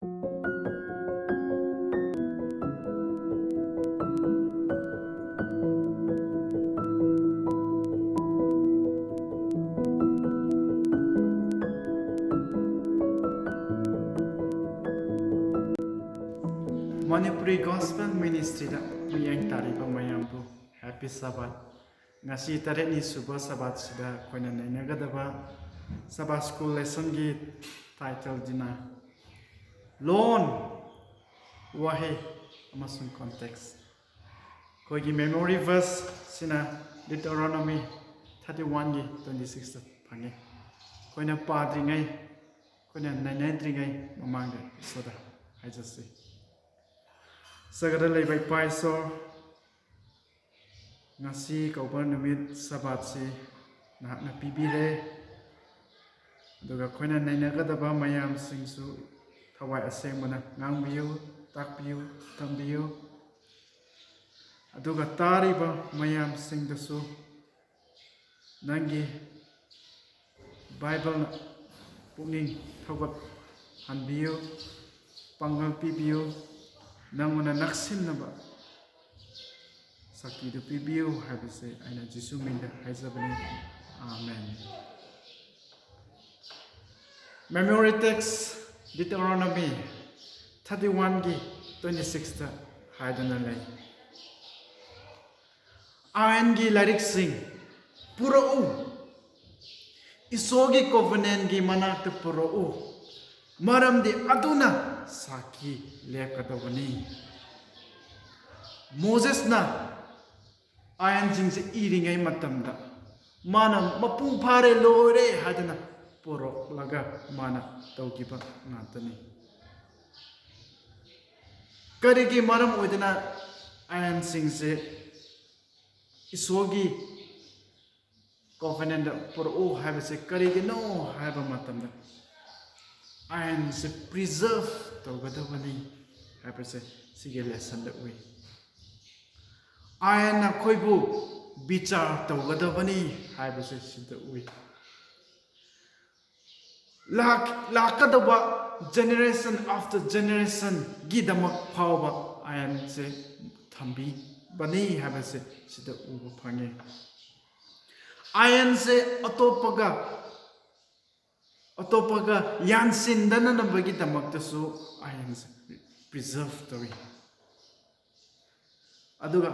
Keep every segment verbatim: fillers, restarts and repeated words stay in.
Manipuri gospel ꯃꯤꯅꯤꯁꯇ꯭ꯔꯤꯗ ꯃꯤꯠꯌꯦꯡ ꯇꯥꯔꯤꯕ ꯃꯌꯥꯝꯕꯨ ꯍꯦꯄꯤ ꯁꯕꯥꯠ꯫ ꯉꯁꯤ ꯇꯔꯦꯠꯅꯤ ꯁꯨꯕ ꯁꯕꯥꯠꯁꯤꯗ ꯑꯩꯈꯣꯏꯅ ꯅꯩꯅꯒꯗꯕ ꯁꯕꯥꯠ ꯁ꯭ꯀꯨꯜ ꯂꯦꯁꯟꯒꯤ ꯇꯥꯏꯇꯜꯁꯤꯅ ꯂꯣꯟ, ꯋꯥꯍꯩ ꯑꯃꯁꯨꯡ ꯀꯣꯟꯇꯦꯛꯁ꯫ ꯑꯩꯈꯣꯏꯒꯤ ꯃꯦꯃꯣꯔꯤ ꯚꯔꯁꯁꯤꯅ ꯗꯤꯇꯔꯣꯅꯣꯃꯤ ꯊꯥꯔꯇꯤ ꯋꯥꯟꯒꯤ ꯇ꯭ꯋꯦꯟꯇꯤ ꯁꯤꯛꯁꯇ ꯐꯪꯉꯤ꯫ ꯑꯩꯈꯣꯏꯅ ꯄꯥꯗ꯭ꯔꯤꯉꯩ, ꯑꯩꯈꯣꯏꯅ ꯅꯩꯅꯗ꯭ꯔꯤꯉꯩ ꯃꯃꯥꯡꯗ ꯏꯁꯣꯔꯗ ꯍꯥꯏꯖꯁꯤ꯫ ꯁꯒꯗ ꯂꯩꯕ ꯏꯄꯥ ꯏꯁꯣꯔ, ꯉꯁꯤ ꯀꯧꯕ ꯅꯨꯃꯤꯠ ꯁꯕꯥꯠꯁꯤ ꯅꯍꯥꯛꯅ ꯄꯤꯕꯤꯔꯦ꯫ ꯑꯗꯨꯒ ꯑꯩꯈꯣꯏꯅ ꯅꯩꯅꯒꯗꯕ ꯃꯌꯥꯝꯁꯤꯡꯁꯨ ꯊꯋꯥꯏ ꯑꯁꯦꯡꯕꯅ ꯉꯥꯡꯕꯤꯌꯨ, ꯇꯥꯛꯄꯤꯌꯨ, ꯇꯝꯕꯤꯌꯨ꯫ ꯑꯗꯨꯒ ꯇꯥꯔꯤꯕ ꯃꯌꯥꯝꯁꯤꯡꯗꯁꯨ ꯅꯪꯒꯤ ꯕꯥꯏꯕꯜꯅ ꯄꯨꯛꯅꯤꯡ ꯊꯧꯒꯠꯍꯟꯕꯤꯌꯨ, ꯄꯥꯡꯒꯜ ꯄꯤꯕꯤꯌꯨ, ꯅꯪꯉꯣꯟꯗ ꯅꯛꯁꯤꯟꯅꯕ ꯁꯛꯇꯤꯗꯨ ꯄꯤꯕꯤꯌꯨ ꯍꯥꯏꯕꯁꯦ ꯑꯩꯅ ꯖꯤꯁꯨ ꯃꯤꯡꯗ ꯍꯥꯏꯖꯕꯅꯤ꯫ ꯑꯥꯃꯦꯟ꯫ ꯃꯦꯃꯣꯔꯤ ꯇꯦꯛꯁ ꯗꯤꯇꯔꯣꯅꯣꯃꯤ ꯊꯥꯔꯇꯤ ꯋꯥꯟꯒꯤ ꯇ꯭ꯋꯦꯟꯇꯤ ꯁꯤꯛꯁꯇ ꯍꯥꯏꯗꯨꯅ ꯂꯩ, "ꯑꯥꯏꯟꯒꯤ ꯂꯥꯏꯔꯤꯛꯁꯤꯡ ꯄꯨꯔꯛꯎ, ꯏꯁꯣꯔꯒꯤ ꯀꯣꯚꯦꯅꯦꯟꯒꯤ ꯃꯅꯥꯛꯇ ꯄꯨꯔꯛꯎ, ꯃꯔꯝꯗꯤ ꯑꯗꯨꯅ ꯁꯥꯈꯤ ꯂꯦꯞꯀꯗꯧꯕꯅꯤ꯫" ꯃꯣꯖꯦꯁꯅ ꯑꯥꯏꯟꯁꯤꯡꯁꯦ ꯏꯔꯤꯉꯩ ꯃꯇꯝꯗ ꯃꯥꯅ ꯃꯄꯨꯡ ꯐꯥꯔꯦ, ꯂꯣꯏꯔꯦ ꯍꯥꯏꯗꯅ ꯄꯨꯔꯛꯂꯒ ꯃꯥꯅ ꯇꯧꯈꯤꯕ ꯉꯥꯛꯇꯅꯤ꯫ ꯀꯔꯤꯒꯤ ꯃꯔꯝ ꯑꯣꯏꯗꯅ ꯑꯥꯏꯟꯁꯤꯡꯁꯦ ꯏꯁꯣꯔꯒꯤ ꯀꯣꯚꯦꯅꯦꯟꯗ ꯄꯨꯔꯛꯎ ꯍꯥꯏꯕꯁꯦ ꯀꯔꯤꯒꯤꯅꯣ ꯍꯥꯏꯕ ꯃꯇꯝꯗ, ꯑꯥꯏꯟꯁꯦ ꯄ꯭ꯔꯤꯖꯔꯚ ꯇꯧꯒꯗꯕꯅꯤ ꯍꯥꯏꯕꯁꯦ ꯁꯤꯒꯤ ꯂꯦꯁꯟꯗ ꯎꯏ꯫ ꯑꯥꯏꯟꯅ ꯑꯩꯈꯣꯏꯕꯨ ꯕꯤꯆꯥꯔ ꯇꯧꯒꯗꯕꯅꯤ ꯍꯥꯏꯕꯁꯦ ꯁꯤꯗ ꯎꯏ꯫ ꯂꯥꯛ-, ꯂꯥꯛꯀꯗꯕ generation after generationꯒꯤꯗꯃꯛ ꯐꯥꯎꯕ ꯑꯥꯏꯟꯁꯦ ꯊꯝꯕꯤꯕꯅꯤ ꯍꯥꯏꯕꯁꯦ ꯁꯤꯗ ꯎꯕ ꯐꯪꯉꯦ꯫ ꯑꯥꯏꯟꯁꯦ ꯑꯇꯣꯞꯄꯒ, ꯑꯇꯣꯞꯄꯒ ꯌꯥꯟꯁꯤꯟꯗꯅꯅꯕꯒꯤꯗꯃꯛꯇꯁꯨ ꯑꯥꯏꯟꯁꯦ preserve ꯇꯧꯏ꯫ ꯑꯗꯨꯒ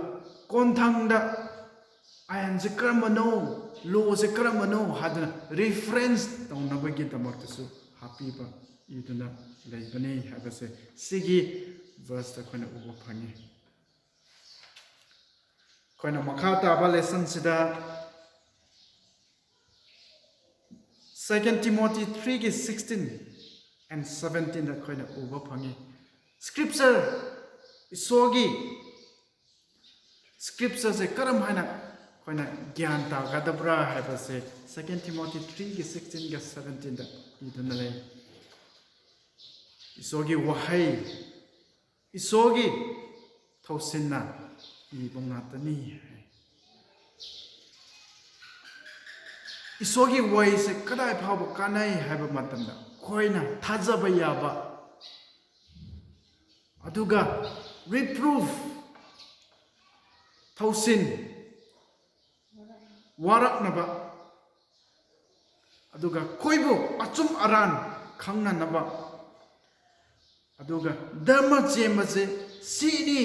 ꯀꯣꯟꯊꯪꯗ ꯑꯥꯏꯟꯁꯦ ꯀꯔꯝꯕꯅꯣ, ꯂꯣꯁꯦ ꯀꯔꯝꯕꯅꯣ ꯍꯥꯏꯗꯅ reference ꯇꯧꯅꯕꯒꯤꯗꯃꯛꯇꯁꯨ ꯍꯥꯞꯄꯤꯕ ꯏꯗꯨꯅ ꯂꯩꯕꯅꯤ ꯍꯥꯏꯕꯁꯦ ꯁꯤꯒꯤ verseꯇ ꯑꯩꯈꯣꯏꯅ ꯎꯕ ꯐꯪꯉꯤ꯫ ꯑꯩꯈꯣꯏꯅ ꯃꯈꯥ ꯇꯥꯕ lessonꯁꯤꯗ Second Timothy threeꯒꯤ sixteen and seventeenꯗ ꯑꯩꯈꯣꯏꯅ ꯎꯕ ꯐꯪꯉꯤ꯫ Scripture, ꯏꯁꯣꯔꯒꯤ scriptureꯁꯦ ꯀꯔꯝ ꯍꯥꯏꯅ ꯑꯩꯈꯣꯏꯅ ꯒ꯭ꯌꯥꯟ ꯇꯥꯒꯗꯕ꯭ꯔꯥ ꯍꯥꯏꯕꯁꯦ Second Timothy threeꯒꯤ sixteenꯒ seventeenꯗ ꯏꯗꯨꯅ ꯂꯩ꯫ ꯏꯁꯣꯔꯒꯤ ꯋꯥꯍꯩ, ꯏꯁꯣꯔꯒꯤ ꯊꯧꯁꯤꯟꯅ ꯏꯕ ꯉꯥꯛꯇꯅꯤ ꯍꯥꯏ꯫ ꯏꯁꯣꯔꯒꯤ ꯋꯥꯍꯩꯁꯦ ꯀꯗꯥꯏ ꯐꯥꯎꯕ ꯀꯥꯟꯅꯩ ꯍꯥꯏꯕ ꯃꯇꯝꯗ ꯑꯩꯈꯣꯏꯅ ꯊꯥꯖꯕ ꯌꯥꯕ, ꯑꯗꯨꯒ reproof, ꯊꯧꯁꯤꯟ, ꯋꯥꯔꯛꯅꯕ, ꯑꯗꯨꯒ ꯑꯩꯈꯣꯏꯕꯨ ꯑꯆꯨꯝ ꯑꯔꯥꯟ ꯈꯪꯅꯅꯕ, ꯑꯗꯨꯒ ꯙꯔꯃ ꯆꯦꯟꯕꯁꯦ ꯁꯤꯅꯤ,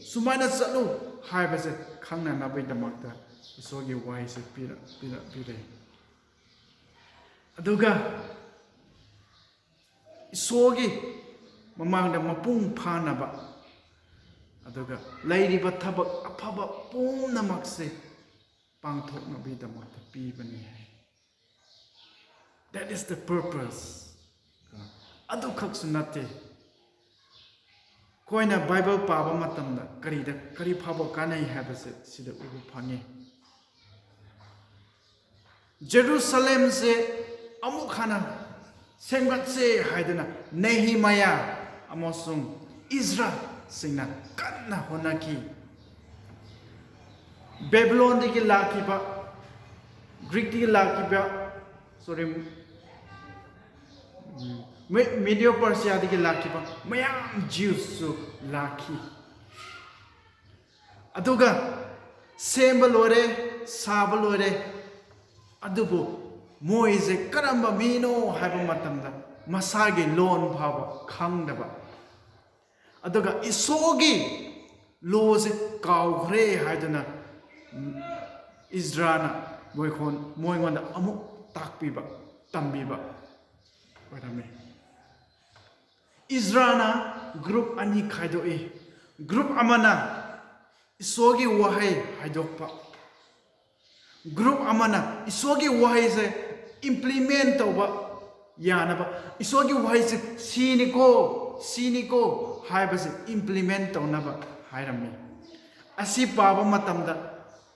ꯁꯨꯃꯥꯏꯅ ꯆꯠꯂꯨ ꯍꯥꯏꯕꯁꯦ ꯈꯪꯅꯅꯕꯒꯤꯗꯃꯛꯇ ꯏꯁꯣꯔꯒꯤ ꯋꯥꯍꯩꯁꯦ ꯄꯤꯔ-, ꯄꯤꯔ-, ꯄꯤꯔꯦ꯫ ꯑꯗꯨꯒ ꯏꯁꯣꯔꯒꯤ ꯃꯃꯥꯡꯗ ꯃꯄꯨꯡ ꯐꯥꯅꯕ, ꯑꯗꯨꯒ ꯂꯩꯔꯤꯕ ꯊꯕꯛ ꯑꯐꯕ ꯄꯨꯝꯅꯃꯛꯁꯦ ꯄꯥꯡꯊꯣꯛꯅꯕꯒꯤꯗꯃꯛꯇ ꯄꯤꯕꯅꯤ ꯍꯥꯏ꯫ That is the purpose. ꯑꯗꯨꯈꯛꯁꯨ ꯅꯠꯇꯦ, ꯑꯩꯈꯣꯏꯅ ꯕꯥꯏꯕꯜ ꯄꯥꯕ ꯃꯇꯝꯗ ꯀꯔꯤꯗ, ꯀꯔꯤ ꯐꯥꯎꯕ ꯀꯥꯟꯅꯩ ꯍꯥꯏꯕꯁꯦ ꯁꯤꯗ ꯎꯕ ꯐꯪꯉꯤ꯫ ꯖꯦꯔꯨꯁꯂꯦꯝꯁꯦ ꯑꯃꯨꯛ ꯍꯟꯅ ꯁꯦꯝꯒꯠꯁꯦ ꯍꯥꯏꯗꯅ ꯅꯦꯍꯤꯃꯌꯥ ꯑꯃꯁꯨꯡ ꯏꯖ꯭ꯔꯥꯁꯤꯡꯅ ꯀꯟꯅ ꯍꯣꯠꯅꯈꯤ꯫ ꯕꯦꯕꯤꯂꯣꯟꯗꯒꯤ ꯂꯥꯛꯈꯤꯕ, ꯒ꯭ꯔꯤꯛꯇꯒꯤ ꯂꯥꯛꯈꯤꯕ, sorry, ꯃꯦ- ꯃꯤꯗꯤꯌꯣ ꯄꯔꯁꯤꯌꯥꯗꯒꯤ ꯂꯥꯛꯈꯤꯕ ꯃꯌꯥꯝ ꯖ꯭ꯌꯨꯁꯁꯨ ꯂꯥꯛꯈꯤ꯫ ꯑꯗꯨꯒ ꯁꯦꯝꯕ ꯂꯣꯏꯔꯦ, ꯁꯥꯕ ꯂꯣꯏꯔꯦ꯫ ꯑꯗꯨꯕꯨ ꯃꯣꯏꯁꯦ ꯀꯔꯝꯕ ꯃꯤꯅꯣ ꯍꯥꯏꯕ ꯃꯇꯝꯗ ꯃꯁꯥꯒꯤ ꯂꯣꯟ ꯐꯥꯎꯕ ꯈꯪꯗꯕ, ꯑꯗꯨꯒ ꯏꯁꯣꯔꯒꯤ ꯂꯣꯁꯦ ꯀꯥꯎꯈ꯭ꯔꯦ ꯍꯥꯏꯗꯨꯅ ꯏꯖ꯭ꯔꯥꯅ ꯃꯣꯏꯈꯣꯟ ꯃꯣꯏꯉꯣꯟꯗ ꯑꯃꯨꯛ ꯇꯥꯛꯄꯤꯕ, ꯇꯝꯕꯤꯕ ꯑꯣꯏꯔꯝꯃꯤ꯫ ꯏꯖ꯭ꯔꯥꯅ ꯒ꯭ꯔꯨꯞ ꯑꯅꯤ ꯈꯥꯏꯗꯣꯛꯏ꯫ ꯒ꯭ꯔꯨꯞ ꯑꯃꯅ ꯏꯁꯣꯔꯒꯤ ꯋꯥꯍꯩ ꯍꯥꯏꯗꯣꯛꯄ, ꯒ꯭ꯔꯨꯞ ꯑꯃꯅ ꯏꯁꯣꯔꯒꯤ ꯋꯥꯍꯩꯁꯦ ꯏꯝꯄ꯭ꯂꯤꯃꯦꯟ ꯇꯧꯕ ꯌꯥꯅꯕ, ꯏꯁꯣꯔꯒꯤ ꯋꯥꯍꯩꯁꯦ ꯁꯤꯅꯤꯀꯣ, ꯁꯤꯅꯤꯀꯣ ꯍꯥꯏꯕꯁꯦ ꯏꯝꯄ꯭ꯂꯤꯃꯦꯟ ꯇꯧꯅꯕ ꯍꯥꯏꯔꯝꯃꯤ꯫ ꯑꯁꯤ ꯄꯥꯕ ꯃꯇꯝꯗ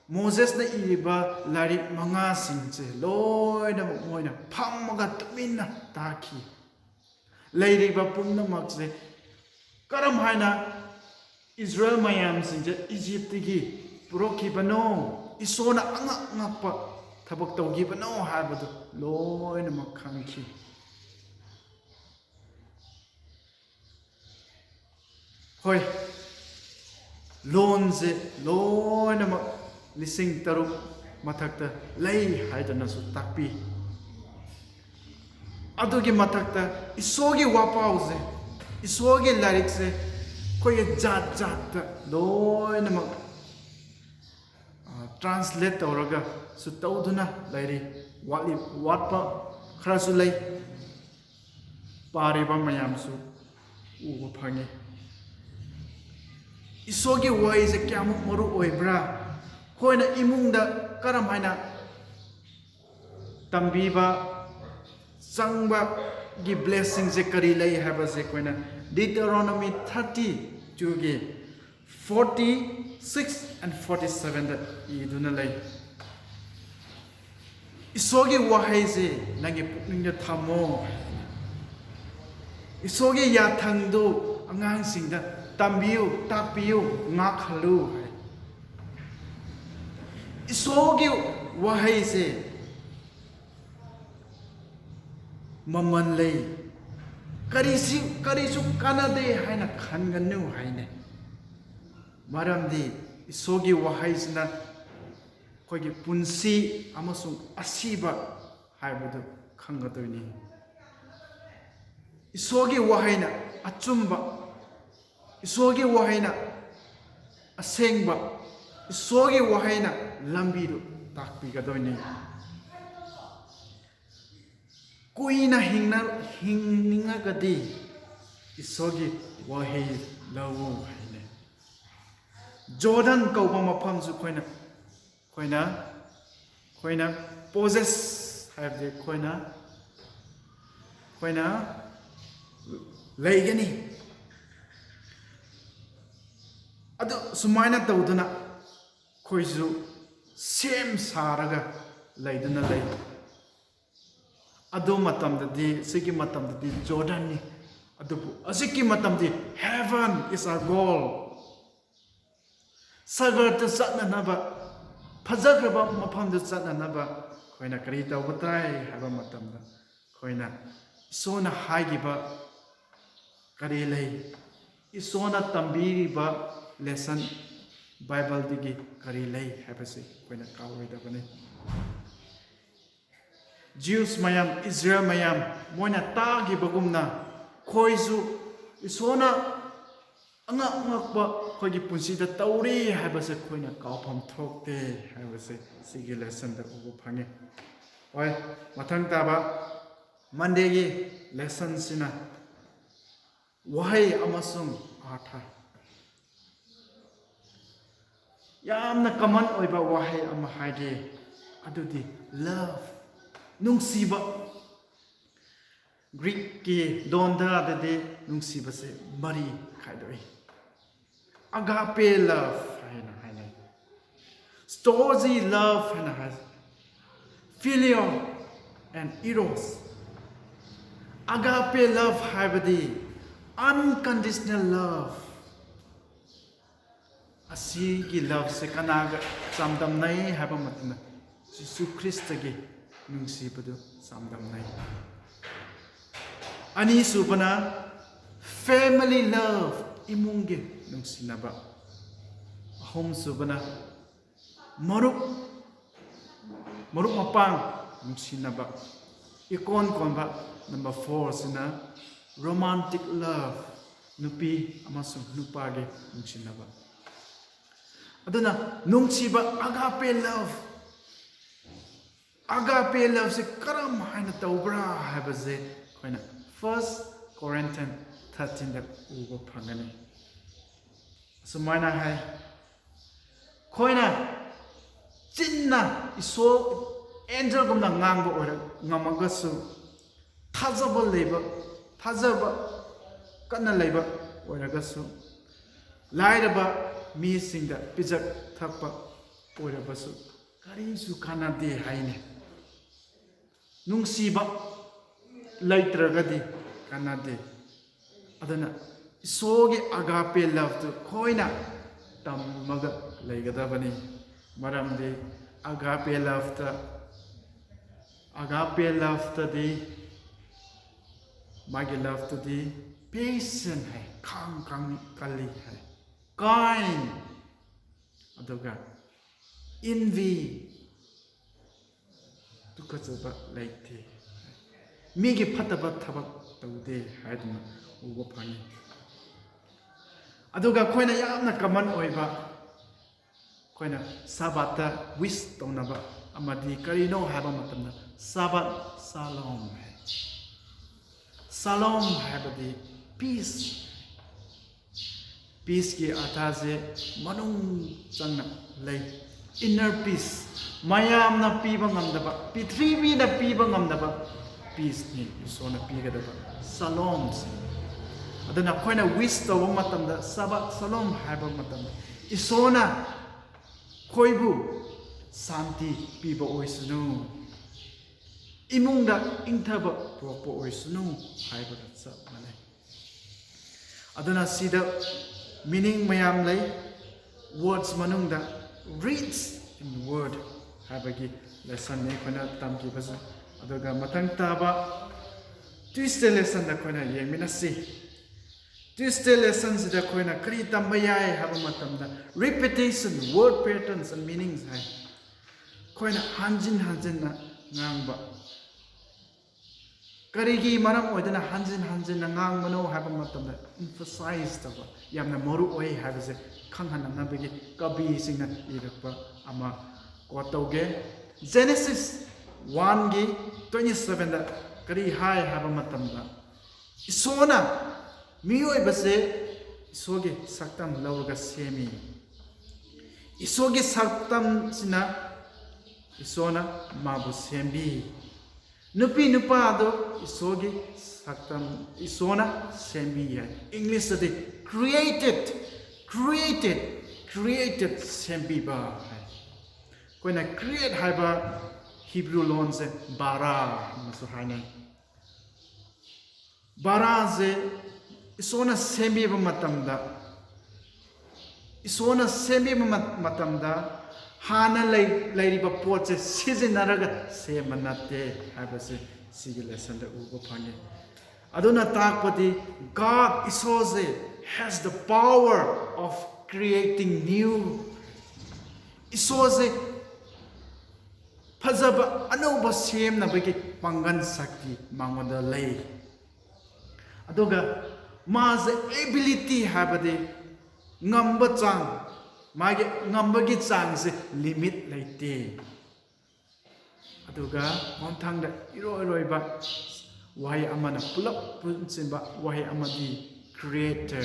ꯃꯣꯖꯦꯁꯅ ꯏꯔꯤꯕ ꯂꯥꯏꯔꯤꯛ ꯃꯉꯥꯁꯤꯡꯁꯦ ꯂꯣꯏꯅꯃꯛ ꯃꯣꯏꯅ ꯐꯝꯃꯒ ꯇꯨꯃꯤꯟꯅ ꯇꯥꯈꯤ꯫ ꯂꯩꯔꯤꯕ ꯄꯨꯝꯅꯃꯛꯁꯦ ꯀꯔꯝ ꯍꯥꯏꯅ ꯏꯖꯔꯦꯜ ꯃꯌꯥꯝꯁꯤꯡꯁꯦ ꯏꯖꯤꯞꯇꯒꯤ ꯄꯨꯔꯛꯈꯤꯕꯅꯣ, ꯏꯁꯣꯔꯅ ꯑꯉꯛ ꯑꯉꯛꯄ ꯊꯕꯛ ꯇꯧꯈꯤꯕꯅꯣ ꯍꯥꯏꯕꯗꯨ ꯂꯣꯏꯅꯃꯛ ꯈꯪꯈꯤ꯫ ꯍꯣꯏ, ꯂꯣꯟꯁꯦ ꯂꯣꯏꯅꯃꯛ ꯂꯤꯁꯤꯡ ꯇꯔꯨꯛ ꯃꯊꯛꯇ ꯂꯩ ꯍꯥꯏꯗꯨꯅꯁꯨ ꯇꯥꯛꯄꯤ꯫ ꯑꯗꯨꯒꯤ ꯃꯊꯛꯇ ꯏꯁꯣꯔꯒꯤ ꯋꯥꯄꯥꯎꯁꯦ, ꯏꯁꯣꯔꯒꯤ ꯂꯥꯏꯔꯤꯛꯁꯦ ꯑꯩꯈꯣꯏꯒꯤ ꯖꯥꯠ ꯖꯥꯠꯇ ꯂꯣꯏꯅꯃꯛ ꯇ꯭ꯔꯥꯟꯁꯂꯦꯠ ꯇꯧꯔꯒꯁꯨ ꯇꯧꯗꯨꯅ ꯂꯩꯔꯤ꯫ ꯋꯥꯠꯂꯤ, ꯋꯥꯠꯄ ꯈꯔꯁꯨ ꯂꯩ꯫ ꯄꯥꯔꯤꯕ ꯃꯌꯥꯝꯁꯨ ꯎꯕ ꯐꯪꯉꯤ꯫ ꯏꯁꯣꯔꯒꯤ ꯋꯥꯍꯩꯁꯦ ꯀꯌꯥꯃꯨꯛ ꯃꯔꯨ ꯑꯣꯏꯕ꯭ꯔꯥ? ꯑꯩꯈꯣꯏꯅ ꯏꯃꯨꯡꯗ ꯀꯔꯝ ꯍꯥꯏꯅ ꯇꯝꯕꯤꯕ ꯆꯪꯕꯒꯤ ꯕ꯭ꯂꯦꯁꯤꯡꯁꯦ ꯀꯔꯤ ꯂꯩ ꯍꯥꯏꯕꯁꯦ ꯑꯩꯈꯣꯏꯅ Deuteronomy thirty twoꯒꯤ forty six and forty sevenꯗ ꯏꯗꯨꯅ ꯂꯩ꯫ ꯏꯁꯣꯔꯒꯤ ꯋꯥꯍꯩꯁꯦ ꯅꯪꯒꯤ ꯄꯨꯛꯅꯤꯡꯗ ꯊꯝꯃꯣ꯫ ꯏꯁꯣꯔꯒꯤ ꯌꯥꯊꯪꯗꯨ ꯑꯉꯥꯡꯁꯤꯡꯗ ꯇꯝꯕꯤꯌꯨ, ꯇꯥꯛꯄꯤꯌꯨ, ꯉꯥꯛꯍꯜꯂꯨ ꯍꯥꯏ꯫ ꯏꯁꯣꯔꯒꯤ ꯋꯥꯍꯩꯁꯦ ꯃꯃꯜ ꯂꯩ, ꯀꯔꯤꯁꯤ ꯀꯔꯤꯁꯨ ꯀꯥꯟꯅꯗꯦ ꯍꯥꯏꯅ ꯈꯟꯒꯅꯨ ꯍꯥꯏꯅ꯫ ꯃꯔꯝꯗꯤ ꯏꯁꯣꯔꯒꯤ ꯋꯥꯍꯩꯁꯤꯅ ꯑꯩꯈꯣꯏꯒꯤ ꯄꯨꯟꯁꯤ ꯑꯃꯁꯨꯡ ꯑꯁꯤꯕ ꯍꯥꯏꯕꯗꯨ ꯈꯪꯒꯗꯣꯏꯅꯤ꯫ ꯏꯁꯣꯔꯒꯤ ꯋꯥꯍꯩꯅ ꯑꯆꯨꯝꯕ, ꯏꯁꯣꯔꯒꯤ ꯋꯥꯍꯩꯅ ꯑꯁꯦꯡꯕ, ꯏꯁꯣꯔꯒꯤ ꯋꯥꯍꯩꯅ ꯂꯝꯕꯤꯗꯨ ꯇꯥꯛꯄꯤꯒꯗꯣꯏꯅꯤ꯫ ꯀꯨꯏꯅ ꯍꯤꯡꯅ ꯍꯤꯡꯅꯤꯡꯉꯒꯗꯤ ꯏꯁꯣꯔꯒꯤ ꯋꯥꯍꯩ ꯂꯧꯎ ꯍꯥꯏꯅ꯫ ꯖꯣꯔꯗꯟ ꯀꯧꯕ ꯃꯐꯝꯁꯨ ꯑꯩꯈꯣꯏꯅ ꯑꯩꯈꯣꯏꯅ ꯑꯩꯈꯣꯏꯅ ꯄꯣꯖꯦꯁ ꯍꯥꯏꯕꯗꯤ ꯑꯩꯈꯣꯏꯅ ꯑꯩꯈꯣꯏꯅ ꯂꯩꯒꯅꯤ꯫ ꯑꯗꯨ ꯁꯨꯃꯥꯏꯅ ꯇꯧꯗꯅ ꯑꯩꯈꯣꯏꯁꯨ ꯁꯦꯝ ꯁꯥꯔꯒ ꯂꯩꯗꯨꯅ ꯂꯩ꯫ ꯑꯗꯨ ꯃꯇꯝꯗꯗꯤ, ꯁꯤꯒꯤ ꯃꯇꯝꯗꯗꯤ ꯖꯣꯔꯗꯟꯅꯤ꯫ ꯑꯗꯨꯕꯨ ꯍꯧꯖꯤꯛꯀꯤ ꯃꯇꯝꯗꯤ heaven is our goal꯫ ꯁꯒꯔꯗ ꯆꯠꯅꯅꯕ, ꯐꯖꯈ꯭ꯔꯕ ꯃꯐꯝꯗ ꯆꯠꯅꯅꯕ ꯑꯩꯈꯣꯏꯅ ꯀꯔꯤ ꯇꯧꯕ ꯇꯥꯏ ꯍꯥꯏꯕ ꯃꯇꯝꯗ, ꯑꯩꯈꯣꯏꯅ ꯏꯁꯣꯔꯅ ꯍꯥꯏꯈꯤꯕ ꯀꯔꯤ ꯂꯩ? ꯏꯁꯣꯔꯅ ꯇꯝꯕꯤꯔꯤꯕ ꯂꯦꯁꯟ ꯕꯥꯏꯕꯜꯗꯒꯤ ꯀꯔꯤ ꯂꯩ ꯍꯥꯏꯕꯁꯤ ꯑꯩꯈꯣꯏꯅ ꯀꯥꯎꯔꯣꯏꯗꯕꯅꯤ꯫ ꯖ꯭ꯌꯨꯁ ꯃꯌꯥꯝ, ꯏꯖꯔꯦꯜ ꯃꯌꯥꯝ, ꯃꯣꯏꯅ ꯇꯥꯈꯤꯕꯒꯨꯝꯅ ꯑꯩꯈꯣꯏꯁꯨ ꯏꯁꯣꯔꯅ ꯑꯉꯛ ꯑꯉꯛꯄ ꯑꯩꯈꯣꯏꯒꯤ ꯄꯨꯟꯁꯤꯗ ꯇꯧꯔꯤ ꯍꯥꯏꯕꯁꯦ ꯑꯩꯈꯣꯏꯅ ꯀꯥꯎꯐꯝ ꯊꯣꯛꯇꯦ ꯍꯥꯏꯕꯁꯦ ꯁꯤꯒꯤ ꯂꯦꯁꯟꯗ ꯎꯕ ꯐꯪꯉꯤ꯫ ꯍꯣꯏ, ꯃꯊꯪ ꯇꯥꯕ ꯃꯟꯗꯦꯒꯤ ꯂꯦꯁꯟꯁꯤꯅ ꯋꯥꯍꯩ ꯑꯃꯁꯨꯡ ꯑꯥꯔꯊ꯫ ꯌꯥꯝꯅ ꯀꯃꯟ ꯑꯣꯏꯕ ꯋꯥꯍꯩ ꯑꯃ ꯍꯥꯏꯒꯦ, ꯑꯗꯨꯗꯤ ꯂꯚ, ꯅꯨꯡꯁꯤꯕ꯫ ꯒ꯭ꯔꯤꯛꯀꯤ ꯂꯣꯟꯗꯗꯤ ꯅꯨꯡꯁꯤꯕꯁꯦ ꯃꯔꯤ ꯈꯥꯏꯗꯣꯛꯏ꯫ ꯑꯒꯥꯄꯦ ꯂꯚ ꯍꯥꯏꯅ ꯍꯥꯏꯅꯩ, ꯁ꯭ꯇꯣꯔꯖꯤ ꯂꯚ ꯍꯥꯏꯅ ꯍꯥꯏ, ꯐꯤꯂꯤꯑꯣ ꯑꯦꯟ ꯏꯔꯣꯁ꯫ ꯑꯒꯥꯄꯦ ꯂꯚ ꯍꯥꯏꯕꯗꯤ unconditional love꯫ ꯑꯁꯤꯒꯤ ꯂꯚꯁꯦ ꯀꯅꯥꯒ ꯆꯥꯡꯗꯝꯅꯩ ꯍꯥꯏꯕ ꯃꯇꯝꯗ ꯖꯤꯁꯨ ꯈ꯭ꯔꯤꯁꯇꯒꯤ ꯅꯨꯡꯁꯤꯕꯗꯨ ꯆꯥꯡꯗꯝꯅꯩ꯫ ꯑꯅꯤꯁꯨꯕꯅ family love, ꯏꯃꯨꯡꯒꯤ ꯅꯨꯡꯁꯤꯅꯕ. ꯑꯍꯨꯝꯁꯨꯕꯅ ꯃꯔꯨꯞ ꯃꯔꯨꯞ ꯃꯄꯥꯡ ꯅꯨꯡꯁꯤꯅꯕ. ꯏꯀꯣꯟ ꯀꯣꯟꯕ number fourꯁꯤꯅ romantic love, ꯅꯨꯄꯤ ꯑꯃꯁꯨꯡ ꯅꯨꯄꯥꯒꯤ ꯅꯨꯡꯁꯤꯅꯕ. ꯑꯗꯨꯅ ꯅꯨꯡꯁꯤꯕ, agape love, agape loveꯁꯦ ꯀꯔꯝ ꯍꯥꯏꯅ ꯇꯧꯕ꯭ꯔꯥ ꯍꯥꯏꯕꯁꯦ ꯑꯩꯈꯣꯏꯅ First Corinthians thirteenꯗ ꯎꯕ ꯐꯪꯒꯅꯤ. ꯑꯁꯨꯃꯥꯏꯅ ꯍꯥꯏ, ꯑꯩꯈꯣꯏꯅ ꯆꯤꯟꯅ ꯏꯁꯣꯔ, angelꯒꯨꯝꯅ ꯉꯥꯡꯕ ꯑꯣꯏꯔ ꯉꯝꯃꯒꯁꯨ, ꯊꯥꯖꯕ ꯂꯩꯕ, ꯊꯥꯖꯕ ꯀꯟꯅ ꯂꯩꯕ ꯑꯣꯏꯔꯒꯁꯨ, ꯂꯥꯏꯔꯕ ꯃꯤꯁꯤꯡꯗ ꯄꯤꯖꯛ ꯊꯛꯄ ꯑꯣꯏꯔꯕꯁꯨ ꯀꯔꯤꯁꯨ ꯀꯥꯟꯅꯗꯦ ꯍꯥꯏꯅꯤ. ꯅꯨꯡꯁꯤꯕ ꯂꯩꯇ꯭ꯔꯒꯗꯤ ꯀꯥꯟꯅꯗꯦ. ꯑꯗꯨꯅ ꯏꯁꯣꯔꯒꯤ agape loveꯇꯨ ꯑꯩꯈꯣꯏꯅ ꯇꯝꯃꯒ ꯂꯩꯒꯗꯕꯅꯤ. ꯃꯔꯝꯗꯤ agape loveꯇ, agape loveꯇꯗꯤ, ꯃꯥꯒꯤ loveꯇꯗꯤ patient ꯍꯥꯏ, ꯈꯥꯡ ꯈꯥꯡ ꯀꯜꯂꯤ ꯍꯥꯏ, kind, ꯑꯗꯨꯒ envy, ꯇꯨꯀꯠꯆꯕ ꯂꯩꯇꯦ, ꯃꯤꯒꯤ ꯐꯠꯇꯕ ꯊꯕꯛ ꯇꯧꯗꯦ ꯍꯥꯏꯗꯨꯅ ꯎꯕ ꯐꯪꯉꯤ. ꯑꯗꯨꯒ ꯑꯩꯈꯣꯏꯅ ꯌꯥꯝꯅ common ꯑꯣꯏꯕ, ꯑꯩꯈꯣꯏꯅ ꯁꯥꯕꯥꯠꯇ wish ꯇꯧꯅꯕ ꯑꯃꯗꯤ ꯀꯔꯤꯅꯣ ꯍꯥꯏꯕ ꯃꯇꯝꯗ, ꯁꯥꯕꯥꯠ ꯁꯥꯂꯣꯝ ꯍꯥꯏ. ꯁꯥꯂꯣꯝ ꯍꯥꯏꯕꯗꯤ peace. Peaceꯀꯤ ꯑꯔꯊꯁꯦ ꯃꯅꯨꯡ ꯆꯪꯅ ꯂꯩ, inner peace. ꯃꯌꯥꯝꯅ ꯄꯤꯕ ꯉꯝꯗꯕ, ꯄ꯭ꯔꯤꯊꯤꯕꯤꯅ ꯄꯤꯕ ꯉꯝꯗꯕ peaceꯅꯤ ꯏꯁꯣꯔꯅ ꯄꯤꯒꯗꯕ ꯁꯥꯂꯣꯝꯁꯦ. ꯑꯗꯨꯅ ꯑꯩꯈꯣꯏꯅ wish ꯇꯧꯕ ꯃꯇꯝꯗ, ꯁꯥꯕꯥꯠ ꯁꯥꯂꯣꯝ ꯍꯥꯏꯕ ꯃꯇꯝꯗ, ꯏꯁꯣꯔꯅ ꯑꯩꯈꯣꯏꯕꯨ ꯁꯥꯟꯇꯤ ꯄꯤꯕ ꯑꯣꯏꯁꯅꯨ, ꯏꯃꯨꯡꯗ ꯏꯪꯊꯕ ꯄꯨꯔꯛꯄ ꯑꯣꯏꯁꯅꯨ ꯍꯥꯏꯕꯒ ꯆꯞ ꯃꯥꯟꯅꯩ. ꯑꯗꯨꯅ ꯁꯤꯗ meaning ꯃꯌꯥꯝ ꯂꯩ. Words ꯃꯅꯨꯡꯗ rich in word ꯍꯥꯏꯕꯒꯤ lessonꯅꯤ ꯑꯩꯈꯣꯏꯅ ꯇꯝꯈꯤꯕꯁꯦ. ꯑꯗꯨꯒ ꯃꯊꯪ ꯇꯥꯕ Tuesday lessonꯗ ꯑꯩꯈꯣꯏꯅ ꯌꯦꯡꯃꯤꯟꯅꯁꯤ꯫ Tuesday lessonꯁꯤꯗ ꯑꯩꯈꯣꯏꯅ ꯀꯔꯤ ꯇꯝꯕ ꯌꯥꯏ ꯍꯥꯏꯕ ꯃꯇꯝꯗ, repetition, word patterns and meanings ꯍꯥꯏ꯫ ꯑꯩꯈꯣꯏꯅ ꯍꯟꯖꯤꯟ ꯍꯟꯖꯤꯟꯅ ꯉꯥꯡꯕ꯫ ꯀꯔꯤꯒꯤ ꯃꯔꯝ ꯑꯣꯏꯗꯅ ꯍꯟꯖꯤꯟ ꯍꯟꯖꯤꯟꯅ ꯉꯥꯡꯕꯅꯣ ꯍꯥꯏꯕ ꯃꯇꯝꯗ emphasize ꯇꯧꯕ ꯌꯥꯝꯅ ꯃꯔꯨ ꯑꯣꯏ ꯍꯥꯏꯕꯁꯦ ꯈꯪꯍꯟꯅꯅꯕꯒꯤ ꯀꯕꯤꯁꯤꯡꯅ ꯏꯔꯛꯄ ꯑꯃ quote ꯇꯧꯒꯦ꯫ Genesis one ꯒꯤ twenty seven ꯗ ꯀꯔꯤ ꯍꯥꯏ ꯍꯥꯏꯕ ꯃꯇꯝꯗ, ꯏꯁꯣꯔꯅ ꯃꯤꯑꯣꯏꯕꯁꯦ ꯏꯁꯣꯔꯒꯤ ꯁꯛꯇꯝ ꯂꯧꯔꯒ ꯁꯦꯝꯃꯤ꯫ ꯏꯁꯣꯔꯒꯤ ꯁꯛꯇꯝꯁꯤꯅ ꯏꯁꯣꯔꯅ ꯃꯥꯕꯨ ꯁꯦꯝꯕꯤ꯫ ꯅꯨꯄꯤ ꯅꯨꯄꯥꯗꯣ ꯏꯁꯣꯔꯒꯤ ꯁꯛꯇꯝ, ꯏꯁꯣꯔꯅ ꯁꯦꯝꯕꯤ ꯍꯥꯏ꯫ Englishꯇꯗꯤ created, created, created, ꯁꯦꯝꯕꯤꯕ ꯍꯥꯏ꯫ ꯑꯩꯈꯣꯏꯅ create ꯍꯥꯏꯕ Hebrew ꯂꯣꯟꯁꯦ bara ꯑꯃꯁꯨ ꯍꯥꯏꯅꯩ꯫ Baraꯁꯦ ꯏꯁꯣꯔꯅ ꯁꯦꯝꯕꯤꯕ ꯃꯇꯝꯗ, ꯏꯁꯣꯔꯅ ꯁꯦꯝꯕꯤꯕ ꯃ-, ꯃꯇꯝꯗ ꯍꯥꯟꯅ ꯂꯩ-, ꯂꯩꯔꯤꯕ ꯄꯣꯠꯁꯦ ꯁꯤꯖꯤꯟꯅꯔꯒ ꯁꯦꯝꯕ ꯅꯠꯇꯦ ꯍꯥꯏꯕꯁꯦ ꯁꯤꯒꯤ lessonꯗ ꯎꯕ ꯐꯪꯉꯤ꯫ ꯑꯗꯨꯅ ꯇꯥꯛꯄꯗꯤ God, ꯏꯁꯣꯔꯁꯦ has the power of creating new꯫ ꯏꯁꯣꯔꯁꯦ ꯐꯖꯕ ꯑꯅꯧꯕ ꯁꯦꯝꯅꯕꯒꯤ ꯄꯥꯡꯒꯜ ꯁꯛꯇꯤ ꯃꯉꯣꯟꯗ ꯂꯩ꯫ ꯑꯗꯨꯒ ꯃꯥꯁꯦ ability ꯍꯥꯏꯕꯗꯤ ꯉꯝꯕ ꯆꯥꯡ, ꯃꯥꯒꯤ ꯉꯝꯕꯒꯤ ꯆꯥꯡꯁꯦ limit ꯂꯩꯇꯦ꯫ ꯑꯗꯨꯒ ꯃꯊꯪꯗ ꯏꯔꯣꯏ ꯂꯣꯏꯕ ꯋꯥꯍꯩ ꯑꯃꯅ ꯄꯨꯂꯞ ꯄꯨꯟꯁꯤꯟꯕ ꯋꯥꯍꯩ ꯑꯃꯗꯤ creator꯫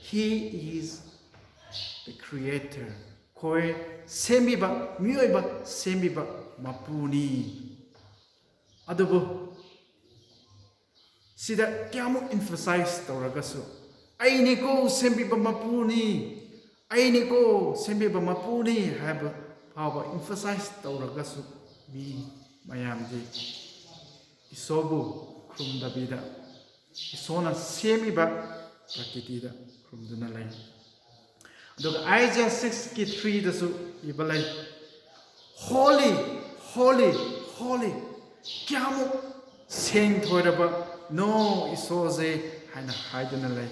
He is the creator꯫ ꯑꯩꯈꯣꯏ ꯁꯦꯝꯕꯤꯕ, ꯃꯤꯑꯣꯏꯕ ꯁꯦꯝꯕꯤꯕ ꯃꯄꯨꯅꯤ꯫ ꯑꯗꯨꯕꯨ ꯁꯤꯗ ꯀꯌꯥꯃꯨꯛ emphasize ꯇꯧꯔꯒꯁꯨ, "ꯑꯩꯅꯤꯀꯣ ꯁꯦꯝꯕꯤꯕ ꯃꯄꯨꯅꯤ, ꯑꯩꯅꯤꯀꯣ ꯁꯦꯝꯕꯤꯕ ꯃꯄꯨꯅꯤ" ꯍꯥꯏꯕ ꯐꯥꯎꯕ emphasize ꯇꯧꯔꯒꯁꯨ, ꯃꯤ ꯃꯌꯥꯝꯗꯤ ꯏꯁꯣꯔꯕꯨ ꯈꯨꯔꯨꯝꯗꯕꯤꯗ ꯏꯁꯣꯔꯅ ꯁꯦꯝꯃꯤꯕ ꯄ꯭ꯔꯀꯤꯇꯤꯗ ꯈꯨꯔꯨꯝꯗꯨꯅ ꯂꯩ꯫ ꯑꯗꯨꯒ Isaiah six ꯀꯤ three ꯗꯁꯨ ꯏꯕ ꯂꯩ, "Holy, holy, holy"꯫ ꯀꯌꯥꯃꯨꯛ ꯁꯦꯡꯊꯣꯏꯔꯕ, "No, ꯏꯁꯣꯔꯁꯦ" ꯍꯥꯏꯅ ꯍꯥꯏꯗꯨꯅ ꯂꯩ꯫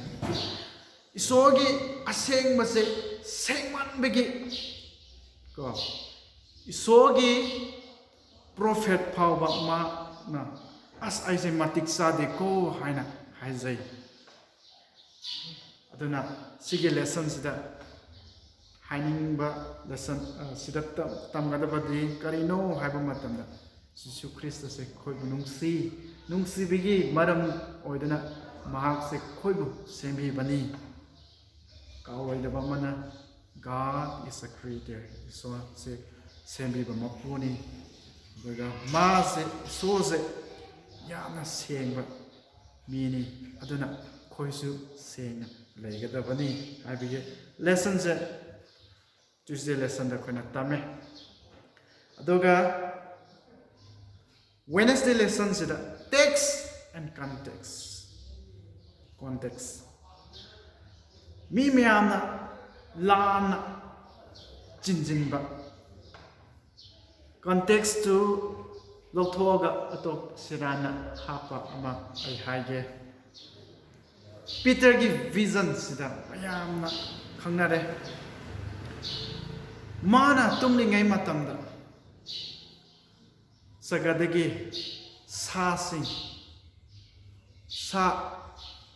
ꯏꯁꯣꯔꯒꯤ ꯑꯁꯦꯡꯕꯁꯦ ꯁꯦꯡꯃꯟꯕꯒꯤ ꯀꯣ, ꯏꯁꯣꯔꯒꯤ ꯄ꯭ꯔꯣꯐꯦꯠ ꯐꯥꯎꯕ ꯃꯥꯅ "ꯑꯁ, ꯑꯩꯁꯦ ꯃꯇꯤꯛ ꯆꯥꯗꯦꯀꯣ" ꯍꯥꯏꯅ ꯍꯥꯏꯖꯩ꯫ ꯑꯗꯨꯅ ꯁꯤꯒꯤ ꯂꯦꯁꯟꯁꯤꯗ ꯍꯥꯏꯅꯤꯡꯕ ꯂꯦꯁꯟ, ꯑ, ꯁꯤꯗ ꯇꯝ-, ꯇꯝꯒꯗꯕꯗꯤ ꯀꯔꯤꯅꯣ ꯍꯥꯏꯕ ꯃꯇꯝꯗ, ꯖꯤꯁꯨ ꯈ꯭ꯔꯤꯁꯇꯁꯦ ꯑꯩꯈꯣꯏꯕꯨ ꯅꯨꯡꯁꯤ, ꯅꯨꯡꯁꯤꯕꯒꯤ ꯃꯔꯝ ꯑꯣꯏꯗꯨꯅ ꯃꯍꯥꯛꯁꯦ ꯑꯩꯈꯣꯏꯕꯨ ꯁꯦꯝꯕꯤꯕꯅꯤ꯫ ꯀꯥꯎꯔꯣꯏꯗꯕ ꯑꯃꯅ, God is a creator, ꯏꯁꯣꯔꯁꯦ ꯁꯦꯝꯕꯤꯕ ꯃꯄꯨꯅꯤ꯫ ꯑꯗꯨꯒ ꯃꯥꯁꯦ, ꯏꯁꯣꯔꯁꯦ ꯌꯥꯝꯅ ꯁꯦꯡꯕ ꯃꯤꯅꯤ꯫ ꯑꯗꯨꯅ ꯑꯩꯈꯣꯏꯁꯨ ꯁꯦꯡꯅ ꯂꯩꯒꯗꯕꯅꯤ ꯍꯥꯏꯕꯒꯤ ꯂꯦꯁꯟꯁꯦ ꯇ꯭ꯌꯨꯁꯗꯦ ꯂꯦꯁꯟꯗ ꯑꯩꯈꯣꯏꯅ ꯇꯝꯃꯦ꯫ ꯑꯗꯨꯒ ꯋꯦꯅꯁꯗꯦ ꯂꯦꯁꯟꯁꯤꯗ text and context, context, ꯃꯤ ꯃꯌꯥꯝꯅ ꯂꯥꯟꯅ ꯆꯤꯟꯁꯤꯟꯕ ꯀꯟꯇꯦꯛꯁꯇꯨ ꯂꯧꯊꯣꯛꯑꯒ ꯑꯇꯣꯞ ꯁꯦꯔꯥꯟꯅ ꯍꯥꯞꯄ ꯑꯃ ꯑꯩ ꯍꯥꯏꯒꯦ꯫ ꯄꯤꯇꯔꯒꯤ ꯚꯤꯖꯟꯁꯤꯗ ꯃꯌꯥꯝꯅ ꯈꯪꯅꯔꯦ꯫ ꯃꯥꯅ ꯇꯨꯝꯂꯤꯉꯩ ꯃꯇꯝꯗ ꯁꯒꯗꯒꯤ ꯁꯥꯁꯤꯡ, ꯁꯥ,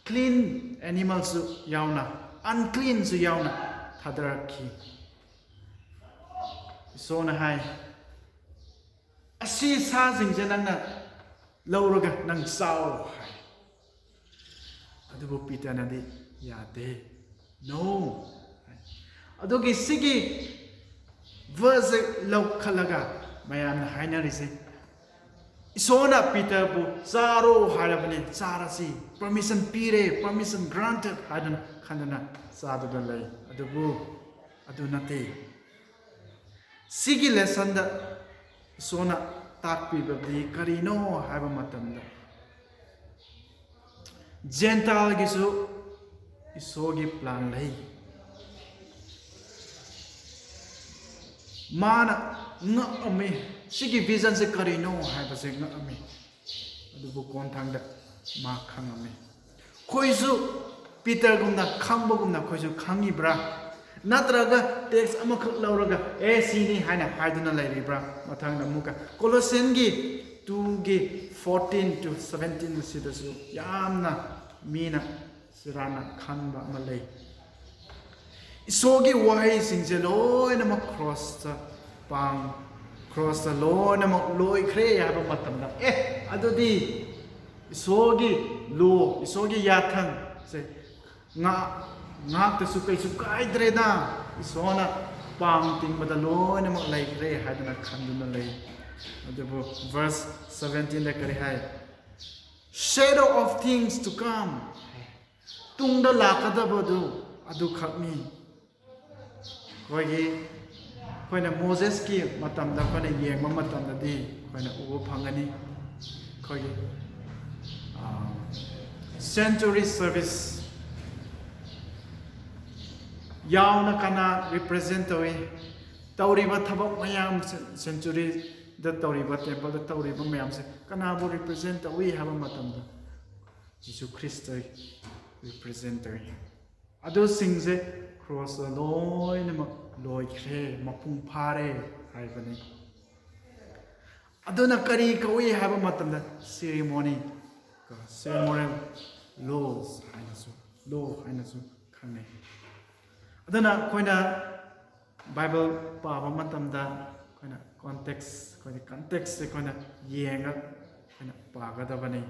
clean animalꯁꯨ ꯌꯥꯎꯅ, uncleanꯁꯨ ꯌꯥꯎꯅ ꯊꯥꯗꯔꯛꯈꯤ꯫ ꯏꯁꯣꯔꯅ ꯍꯥꯏ, "ꯑꯁꯤ ꯁꯥꯁꯤꯡꯁꯦ ꯅꯪꯅ ꯂꯧꯔꯒ ꯅꯪ ꯆꯥꯎ" ꯍꯥꯏ꯫ ꯑꯗꯨꯕꯨ ꯄꯤꯇꯔꯅꯗꯤ ꯌꯥꯗꯦ, "No" ꯍꯥꯏ꯫ ꯑꯗꯨꯒꯤ ꯁꯤꯒꯤ verseꯁꯦ ꯂꯧꯈꯠꯂꯒ ꯃꯌꯥꯝꯅ ꯍꯥꯏꯅꯔꯤꯁꯦ, ꯏꯁꯣꯔꯅ ꯄꯤꯇꯔꯕꯨ "ꯆꯥꯔꯣ" ꯍꯥꯏꯔꯕꯅꯤ, ꯆꯥꯔꯁꯤ, permission ꯄꯤꯔꯦ, permission granted ꯍꯥꯏꯗꯅ ꯈꯟꯗꯅ ꯆꯥꯗꯨꯅ ꯂꯩ꯫ ꯑꯗꯨꯕꯨ ꯑꯗꯨ ꯅꯠꯇꯦ꯫ ꯁꯤꯒꯤ ꯂꯦꯁꯟꯗ ꯏꯁꯣꯔꯅ ꯇꯥꯛꯄꯤꯕꯗꯤ ꯀꯔꯤꯅꯣ ꯍꯥꯏꯕ ꯃꯇꯝꯗ, ꯖꯦꯟꯇꯥꯏꯜꯒꯤꯁꯨ ꯏꯁꯣꯔꯒꯤ plan ꯂꯩ꯫ ꯃꯥꯅ ꯉꯛꯑꯝꯃꯤ, ꯁꯤꯒꯤ visionꯁꯦ ꯀꯔꯤꯅꯣ ꯍꯥꯏꯕꯁꯦ ꯉꯛꯑꯝꯃꯤ꯫ ꯑꯗꯨꯕꯨ ꯀꯣꯟꯊꯪꯗ ꯃꯥ ꯈꯪꯉꯝꯃꯤ꯫ ꯑꯩꯈꯣꯏꯁꯨ ꯄꯤꯇꯔꯒꯨꯝꯅ ꯈꯪꯕꯒꯨꯝꯅ ꯑꯩꯈꯣꯏꯁꯨ ꯈꯪꯉꯤꯕ꯭ꯔꯥ? ꯅꯠꯇ꯭ꯔꯒ ꯇꯦꯛꯁ ꯑꯃꯈꯛ ꯂꯧꯔꯒ ꯑꯦ ꯁꯤꯅꯤ ꯍꯥꯏꯅ ꯍꯥꯏꯗꯨꯅ ꯂꯩꯔꯤꯕ꯭ꯔꯥ? ꯃꯊꯪꯗ ꯑꯃꯨꯛꯀ ꯀꯣꯂꯣꯁꯤꯌꯟꯒꯤ ꯇꯨꯒꯤ ꯐꯣꯔꯇꯤꯟ ꯇꯨ ꯁꯕꯦꯟꯇꯤꯟ ꯑꯁꯤꯗꯁꯨ ꯌꯥꯝꯅ ꯃꯤꯅ ꯁꯤꯔꯥꯟꯅ ꯈꯟꯕ ꯑꯃ ꯂꯩ꯫ ꯏꯁꯣꯔꯒꯤ ꯋꯥꯍꯩꯁꯤꯡꯁꯦ ꯂꯣꯏꯅꯃꯛ ꯀ꯭ꯔꯣꯁꯇ ꯄꯥꯡ ꯀ꯭ꯔꯣꯁꯇ ꯂꯣꯏꯅꯃꯛ ꯂꯣꯏꯈ꯭ꯔꯦ ꯍꯥꯏꯕ ꯃꯇꯝꯗ, ꯑꯦ, ꯑꯗꯨꯗꯤ ꯏꯁꯣꯔꯒꯤ ꯂꯣ, ꯏꯁꯣꯔꯒꯤ ꯌꯥꯊꯪꯁꯦ ꯉꯥ ꯉꯥꯛꯇꯁꯨ ꯀꯩꯁꯨ ꯀꯥꯏꯗ꯭ꯔꯦꯗ, ꯏꯁꯣꯔꯅ ꯄꯥꯡ ꯇꯤꯡꯕꯗ ꯂꯣꯏꯅꯃꯛ ꯂꯩꯈ꯭ꯔꯦ ꯍꯥꯏꯗꯅ ꯈꯟꯗꯨꯅ ꯂꯩ꯫ ꯑꯗꯨꯕꯨ ꯚꯔꯁ ꯁꯕꯦꯟꯇꯤꯟꯗ ꯀꯔꯤ ꯍꯥꯏ? Shadow of things to come. ꯇꯨꯡꯗ ꯂꯥꯛꯀꯗꯕꯗꯨ ꯑꯗꯨꯈꯛꯅꯤ꯫ ꯑꯩꯈꯣꯏꯒꯤ ꯑꯩꯈꯣꯏꯅ ꯃꯣꯖꯦꯁꯀꯤ ꯃꯇꯝꯗ ꯑꯩꯈꯣꯏꯅ ꯌꯦꯡꯕ ꯃꯇꯝꯗꯗꯤ ꯑꯩꯈꯣꯏꯅ ꯎꯕ ꯐꯪꯒꯅꯤ꯫ ꯑꯩꯈꯣꯏꯒꯤ ꯁꯦꯟꯆꯨꯔꯤ ꯁꯔꯚꯤꯁ ꯌꯥꯎꯅ ꯀꯅꯥ ꯔꯤꯄ꯭ꯔꯖꯦꯟ ꯇꯧꯏ? ꯇꯧꯔꯤꯕ ꯊꯕꯛ ꯃꯌꯥꯝ, ꯁꯦꯟꯆꯨꯔꯤꯗ ꯇꯧꯔꯤꯕ, ꯇꯦꯝꯄꯜꯗ ꯇꯧꯔꯤꯕ ꯃꯌꯥꯝꯁꯦ ꯀꯅꯥꯕꯨ ꯔꯤꯄ꯭ꯔꯖꯦꯟ ꯇꯧꯏ ꯍꯥꯏꯕ ꯃꯇꯝꯗ, ꯖꯤꯁꯨ ꯈ꯭ꯔꯤꯁꯇ ꯔꯤꯄ꯭ꯔꯖꯦꯟ ꯇꯧꯏ꯫ ꯑꯗꯨꯁꯤꯡꯁꯦ ꯀ꯭ꯔꯣꯁꯇ ꯂꯣꯏꯅꯃꯛ ꯂꯣꯏꯈ꯭ꯔꯦ, ꯃꯄꯨꯡ ꯐꯥꯔꯦ ꯍꯥꯏꯕꯅꯤ꯫ ꯑꯗꯨꯅ ꯀꯔꯤ ꯀꯧꯏ ꯍꯥꯏꯕ ꯃꯇꯝꯗ, ꯁꯤꯔꯤꯃꯣꯅꯤ, ꯀꯣ, ꯁꯤꯔꯤꯃꯣꯅꯤꯌꯦꯜ ꯂꯣꯁ ꯍꯥꯏꯅꯁꯨ, ꯂꯣ ꯍꯥꯏꯅꯁꯨ ꯈꯪꯅꯩ꯫ ꯑꯗꯨꯅ ꯑꯩꯈꯣꯏꯅ ꯕꯥꯏꯕꯜ ꯄꯥꯕ ꯃꯇꯝꯗ ꯑꯩꯈꯣꯏꯅ ꯀꯣꯟꯇꯦꯛꯁ, ꯑꯩꯈꯣꯏꯅ ꯀꯟꯇꯦꯛꯁꯁꯦ ꯑꯩꯈꯣꯏꯅ ꯌꯦꯡꯉ ꯑꯩꯈꯣꯏꯅ ꯄꯥꯒꯗꯕꯅꯤ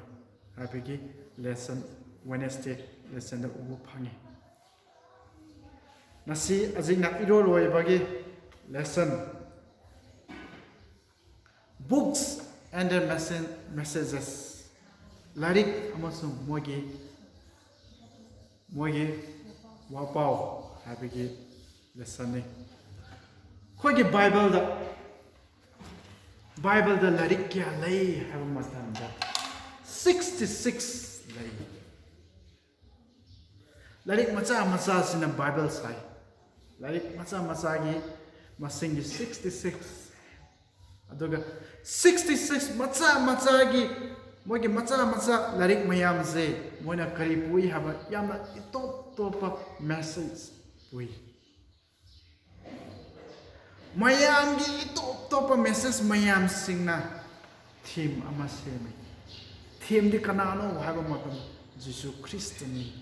ꯍꯥꯏꯕꯒꯤ ꯂꯦꯁꯟ, ꯋꯦꯅꯦꯁꯗꯦ ꯂꯦꯁꯟꯗ ꯎꯕ ꯐꯪꯉꯤ꯫ ꯉꯁꯤ ꯍꯧꯖꯤꯛꯅ ꯏꯔꯣꯏ ꯂꯣꯏꯕꯒꯤ lesson, Books and their message, messages, ꯂꯥꯏꯔꯤꯛ ꯑꯃꯁꯨꯡ ꯃꯣꯏꯒꯤ, ꯃꯣꯏꯒꯤ ꯋꯥꯄꯥꯎ ꯍꯥꯏꯕꯒꯤ ꯂꯦꯁꯟꯅꯤ꯫ ꯑꯩꯈꯣꯏꯒꯤ ꯕꯥꯏꯕꯜꯗ, ꯕꯥꯏꯕꯜꯗ ꯂꯥꯏꯔꯤꯛ ꯀꯌꯥ ꯂꯩ ꯍꯥꯏꯕ ꯃꯇꯝꯗ, ꯁꯤꯛꯁꯇꯤ ꯁꯤꯛꯁ ꯂꯩ꯫ ꯂꯥꯏꯔꯤꯛ ꯃꯆꯥ ꯃꯆꯥꯁꯤꯅ ꯕꯥꯏꯕꯜ ꯁꯥꯏ꯫ ꯂꯥꯏꯔꯤꯛ ꯃꯆꯥ ꯃꯆꯥꯒꯤ ꯃꯁꯤꯡꯗꯤ ꯁꯤꯛꯁꯇꯤ ꯁꯤꯛꯁ꯫ ꯑꯗꯨꯒ ꯁꯤꯛꯁꯇꯤ ꯁꯤꯛꯁ ꯃꯆꯥ ꯃꯆꯥꯒꯤ ꯃꯣꯏꯒꯤ ꯃꯆꯥ ꯃꯆꯥ ꯂꯥꯏꯔꯤꯛ ꯃꯌꯥꯝꯁꯦ ꯃꯣꯏꯅ ꯀꯔꯤ ꯄꯨꯏ ꯍꯥꯏꯕ, ꯌꯥꯝꯅ ꯏꯇꯣꯞ ꯇꯣꯞꯄ message ꯄꯨꯏ꯫ ꯃꯌꯥꯝꯒꯤ ꯏꯇꯣꯞ ꯇꯣꯞꯄ message ꯃꯌꯥꯝꯁꯤꯡꯅ theme ꯑꯃ ꯁꯦꯝꯃꯤ꯫ Themeꯗꯤ ꯀꯅꯥꯅꯣ ꯍꯥꯏꯕ ꯃꯇꯝꯗ ꯖꯤꯁꯨ ꯈ꯭ꯔꯤꯁꯇꯅꯤ꯫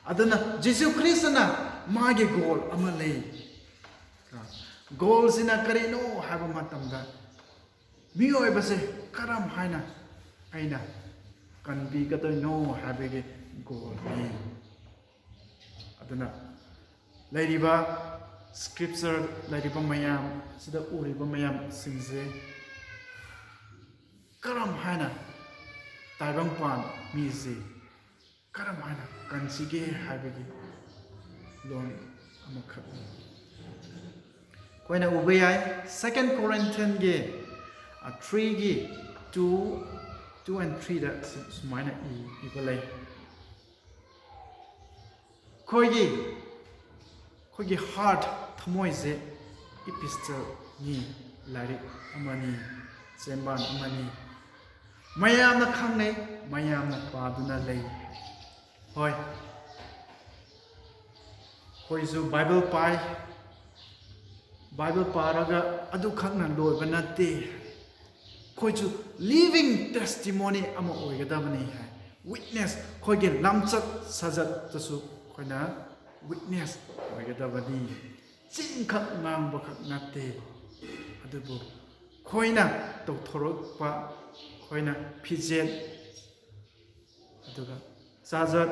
ꯑꯗꯨꯅ ꯖꯤꯁꯨ ꯈ꯭ꯔꯤꯁꯇꯅ ꯃꯥꯒꯤ goal ꯑꯃ ꯂꯩ꯫ Goalꯁꯤꯅ ꯀꯔꯤꯅꯣ ꯍꯥꯏꯕ ꯃꯇꯝꯗ ꯃꯤꯑꯣꯏꯕꯁꯦ ꯀꯔꯝ ꯍꯥꯏꯅ ꯑꯩꯅ ꯀꯟꯕꯤꯒꯗꯣꯏꯅꯣ ꯍꯥꯏꯕꯒꯤ goalꯅꯤ꯫ ꯑꯗꯨꯅ ꯂꯩꯔꯤꯕ scripture, ꯂꯩꯔꯤꯕ ꯃꯌꯥꯝ, ꯁꯤꯗ ꯎꯔꯤꯕ ꯃꯌꯥꯝꯁꯤꯡꯁꯦ ꯀꯔꯝ ꯍꯥꯏꯅ ꯇꯥꯏꯕꯪꯄꯥꯟ ꯃꯤꯁꯦ ꯀꯔꯝ ꯍꯥꯏꯅ ꯀꯟꯁꯤꯒꯦ ꯍꯥꯏꯕꯒꯤ ꯂꯣꯟ ꯑꯃꯈꯛꯅꯤ꯫ ꯑꯩꯈꯣꯏꯅ ꯎꯕ ꯌꯥꯏ, Second Corinthiansꯒꯤ, ꯑ, threeꯒꯤ two, two and threeꯗ ꯁꯨ-, ꯁꯨꯃꯥꯏꯅ ꯏ-, ꯏꯕ ꯂꯩ꯫ ꯑꯩꯈꯣꯏꯒꯤ, ꯑꯩꯈꯣꯏꯒꯤ heart, ꯊꯃꯣꯏꯁꯦ epistleꯅꯤ, ꯂꯥꯏꯔꯤꯛ ꯑꯃꯅꯤ, ꯆꯦꯕꯥꯡ ꯑꯃꯅꯤ꯫ ꯃꯌꯥꯝꯅ ꯈꯪꯅꯩ, ꯃꯌꯥꯝꯅ ꯄꯥꯗꯨꯅ ꯂꯩ꯫ ꯍꯣꯏ, ꯑꯩꯈꯣꯏꯁꯨ Bible ꯄꯥꯏ, Bible ꯄꯥꯔꯒ ꯑꯗꯨꯈꯛꯅ ꯂꯣꯏꯕ ꯅꯠꯇꯦ꯫ ꯑꯩꯈꯣꯏꯁꯨ living testimony ꯑꯃ ꯑꯣꯏꯒꯗꯕꯅꯤ ꯍꯥꯏ꯫ Witness, ꯑꯩꯈꯣꯏꯒꯤ ꯂꯝꯆꯠ ꯁꯥꯖꯠꯇꯁꯨ ꯑꯩꯈꯣꯏꯅ witness ꯑꯣꯏꯒꯗꯕꯅꯤ꯫ ꯆꯤꯟꯈꯛ ꯉꯥꯡꯕꯈꯛ ꯅꯠꯇꯦ, ꯑꯗꯨꯕꯨ ꯑꯩꯈꯣꯏꯅ ꯇꯧꯊꯣꯔꯛꯄ, ꯑꯩꯈꯣꯏꯅ ꯐꯤꯖꯦꯠ, ꯑꯗꯨꯒ ꯆꯥꯖꯠ,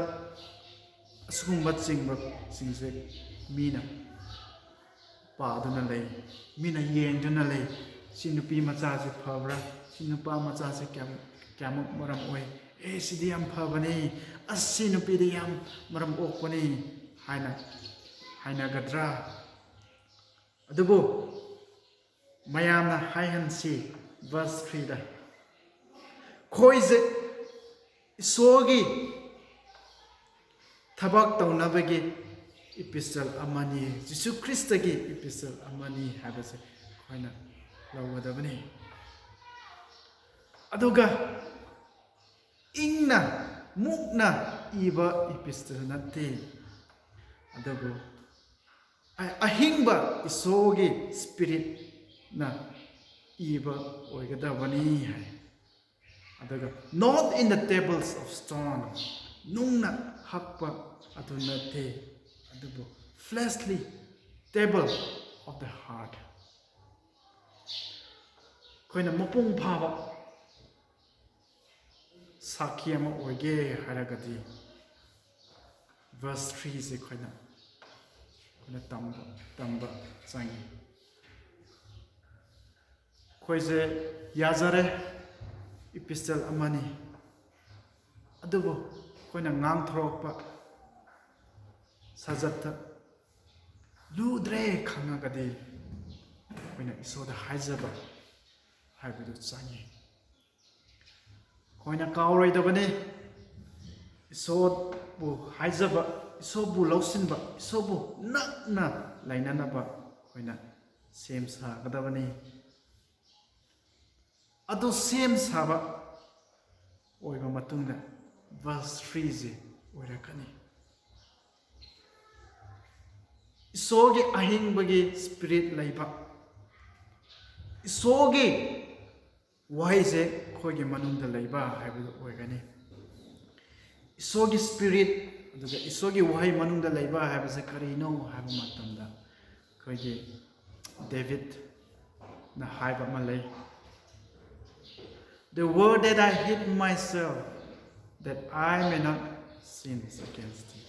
ꯑꯁꯤꯒꯨꯝꯕ ꯆꯤꯡꯕꯁꯤꯡꯁꯦ ꯃꯤꯅ ꯄꯥꯗꯨꯅ ꯂꯩ, ꯃꯤꯅ ꯌꯦꯡꯗꯨꯅ ꯂꯩ꯫ ꯁꯤ ꯅꯨꯄꯤ ꯃꯆꯥꯁꯦ ꯐꯕ꯭ꯔꯥ? ꯁꯤ ꯅꯨꯄꯥ ꯃꯆꯥꯁꯦ ꯀꯌꯥꯝ, ꯀꯌꯥꯃꯨꯛ ꯃꯔꯝ ꯑꯣꯏ? ꯑꯦ, ꯁꯤꯗꯤ ꯌꯥꯝ ꯐꯕꯅꯤ, ꯑꯁ, ꯁꯤ ꯅꯨꯄꯤꯗꯤ ꯌꯥꯝ ꯃꯔꯝ ꯑꯣꯛꯄꯅꯤ ꯍꯥꯏꯅ ꯍꯥꯏꯅꯒꯗ꯭ꯔꯥ? ꯑꯗꯨꯕꯨ ꯃꯌꯥꯝꯅ ꯍꯥꯏꯍꯟꯁꯤ, verse threeꯗ, ꯑꯩꯈꯣꯏꯁꯦ ꯏꯁꯣꯔꯒꯤ ꯊꯕꯛ ꯇꯧꯅꯕꯒꯤ epistle ꯑꯃꯅꯤ, ꯖꯤꯁꯨ ꯈ꯭ꯔꯤꯁꯇꯒꯤ epistle ꯑꯃꯅꯤ ꯍꯥꯏꯕꯁꯦ ꯑꯩꯈꯣꯏꯅ ꯂꯧꯒꯗꯕꯅꯤ꯫ ꯑꯗꯨꯒ ꯏꯪꯅ ꯃꯨꯛꯅ ꯏꯕ epistle ꯅꯠꯇꯦ, ꯑꯗꯨꯕꯨ ꯑ-, ꯑꯍꯤꯡꯕ ꯏꯁꯣꯔꯒꯤ Spiritꯅ ꯏꯕ ꯑꯣꯏꯒꯗꯕꯅꯤ ꯍꯥꯏ꯫ ꯑꯗꯨꯒ not in the tables of stone, ꯅꯨꯡꯅ ꯍꯛꯄ ꯑꯗꯨ ꯅꯠꯇꯦ, ꯑꯗꯨꯕꯨ fleshly table of the heart꯫ ꯑꯩꯈꯣꯏꯅ ꯃꯄꯨꯡ ꯐꯥꯕ ꯁꯥꯈꯤ ꯑꯃ ꯑꯣꯏꯒꯦ ꯍꯥꯏꯔꯒꯗꯤ verse threeꯁꯦ ꯑꯩꯈꯣꯏꯅ, ꯑꯩꯈꯣꯏꯅ ꯇꯝꯕ, ꯇꯝꯕ ꯆꯪꯉꯤ꯫ ꯑꯩꯈꯣꯏꯁꯦ ꯌꯥꯖꯔꯦ, epistle ꯑꯃꯅꯤ, ꯑꯗꯨꯕꯨ ꯑꯩꯈꯣꯏꯅ ꯉꯥꯡꯊꯣꯔꯛꯄ ꯁꯥꯖꯠꯇ ꯂꯨꯗ꯭ꯔꯦ ꯈꯪꯉꯒꯗꯤ ꯑꯩꯈꯣꯏꯅ ꯏꯁꯣꯔꯗ ꯍꯥꯏꯖꯕ ꯍꯥꯏꯕꯗꯨ ꯆꯪꯉꯤ꯫ ꯑꯩꯈꯣꯏꯅ ꯀꯥꯎꯔꯣꯏꯗꯕꯅꯤ꯫ ꯏꯁꯣꯔꯕꯨ ꯍꯥꯏꯖꯕ, ꯏꯁꯣꯔꯕꯨ ꯂꯧꯁꯤꯟꯕ, ꯏꯁꯣꯔꯕꯨ ꯅꯛꯅ ꯂꯩꯅꯅꯕ ꯑꯩꯈꯣꯏꯅ ꯁꯦꯝ ꯁꯥꯒꯗꯕꯅꯤ꯫ ꯑꯗꯨ ꯁꯦꯝ ꯁꯥꯕ ꯑꯣꯏꯕ ꯃꯇꯨꯡꯗ verse threeꯁꯦ ꯑꯣꯏꯔꯛꯀꯅꯤ꯫ ꯏꯁꯣꯔꯒꯤ ꯑꯍꯤꯡꯕꯒꯤ Spirit ꯂꯩꯕ, ꯏꯁꯣꯔꯒꯤ ꯋꯥꯍꯩꯁꯦ ꯑꯩꯈꯣꯏꯒꯤ ꯃꯅꯨꯡꯗ ꯂꯩꯕ ꯍꯥꯏꯕꯗꯨ ꯑꯣꯏꯒꯅꯤ꯫ ꯏꯁꯣꯔꯒꯤ Spirit ꯑꯗꯨꯒ ꯏꯁꯣꯔꯒꯤ ꯋꯥꯍꯩ ꯃꯅꯨꯡꯗ ꯂꯩꯕ ꯍꯥꯏꯕꯁꯦ ꯀꯔꯤꯅꯣ ꯍꯥꯏꯕ ꯃꯇꯝꯗ, ꯑꯩꯈꯣꯏꯒꯤ ꯗꯦꯕꯤꯠꯅ ꯍꯥꯏꯕ ꯑꯃ ꯂꯩ, "The word that I hid in myself, that I may not sin against thee."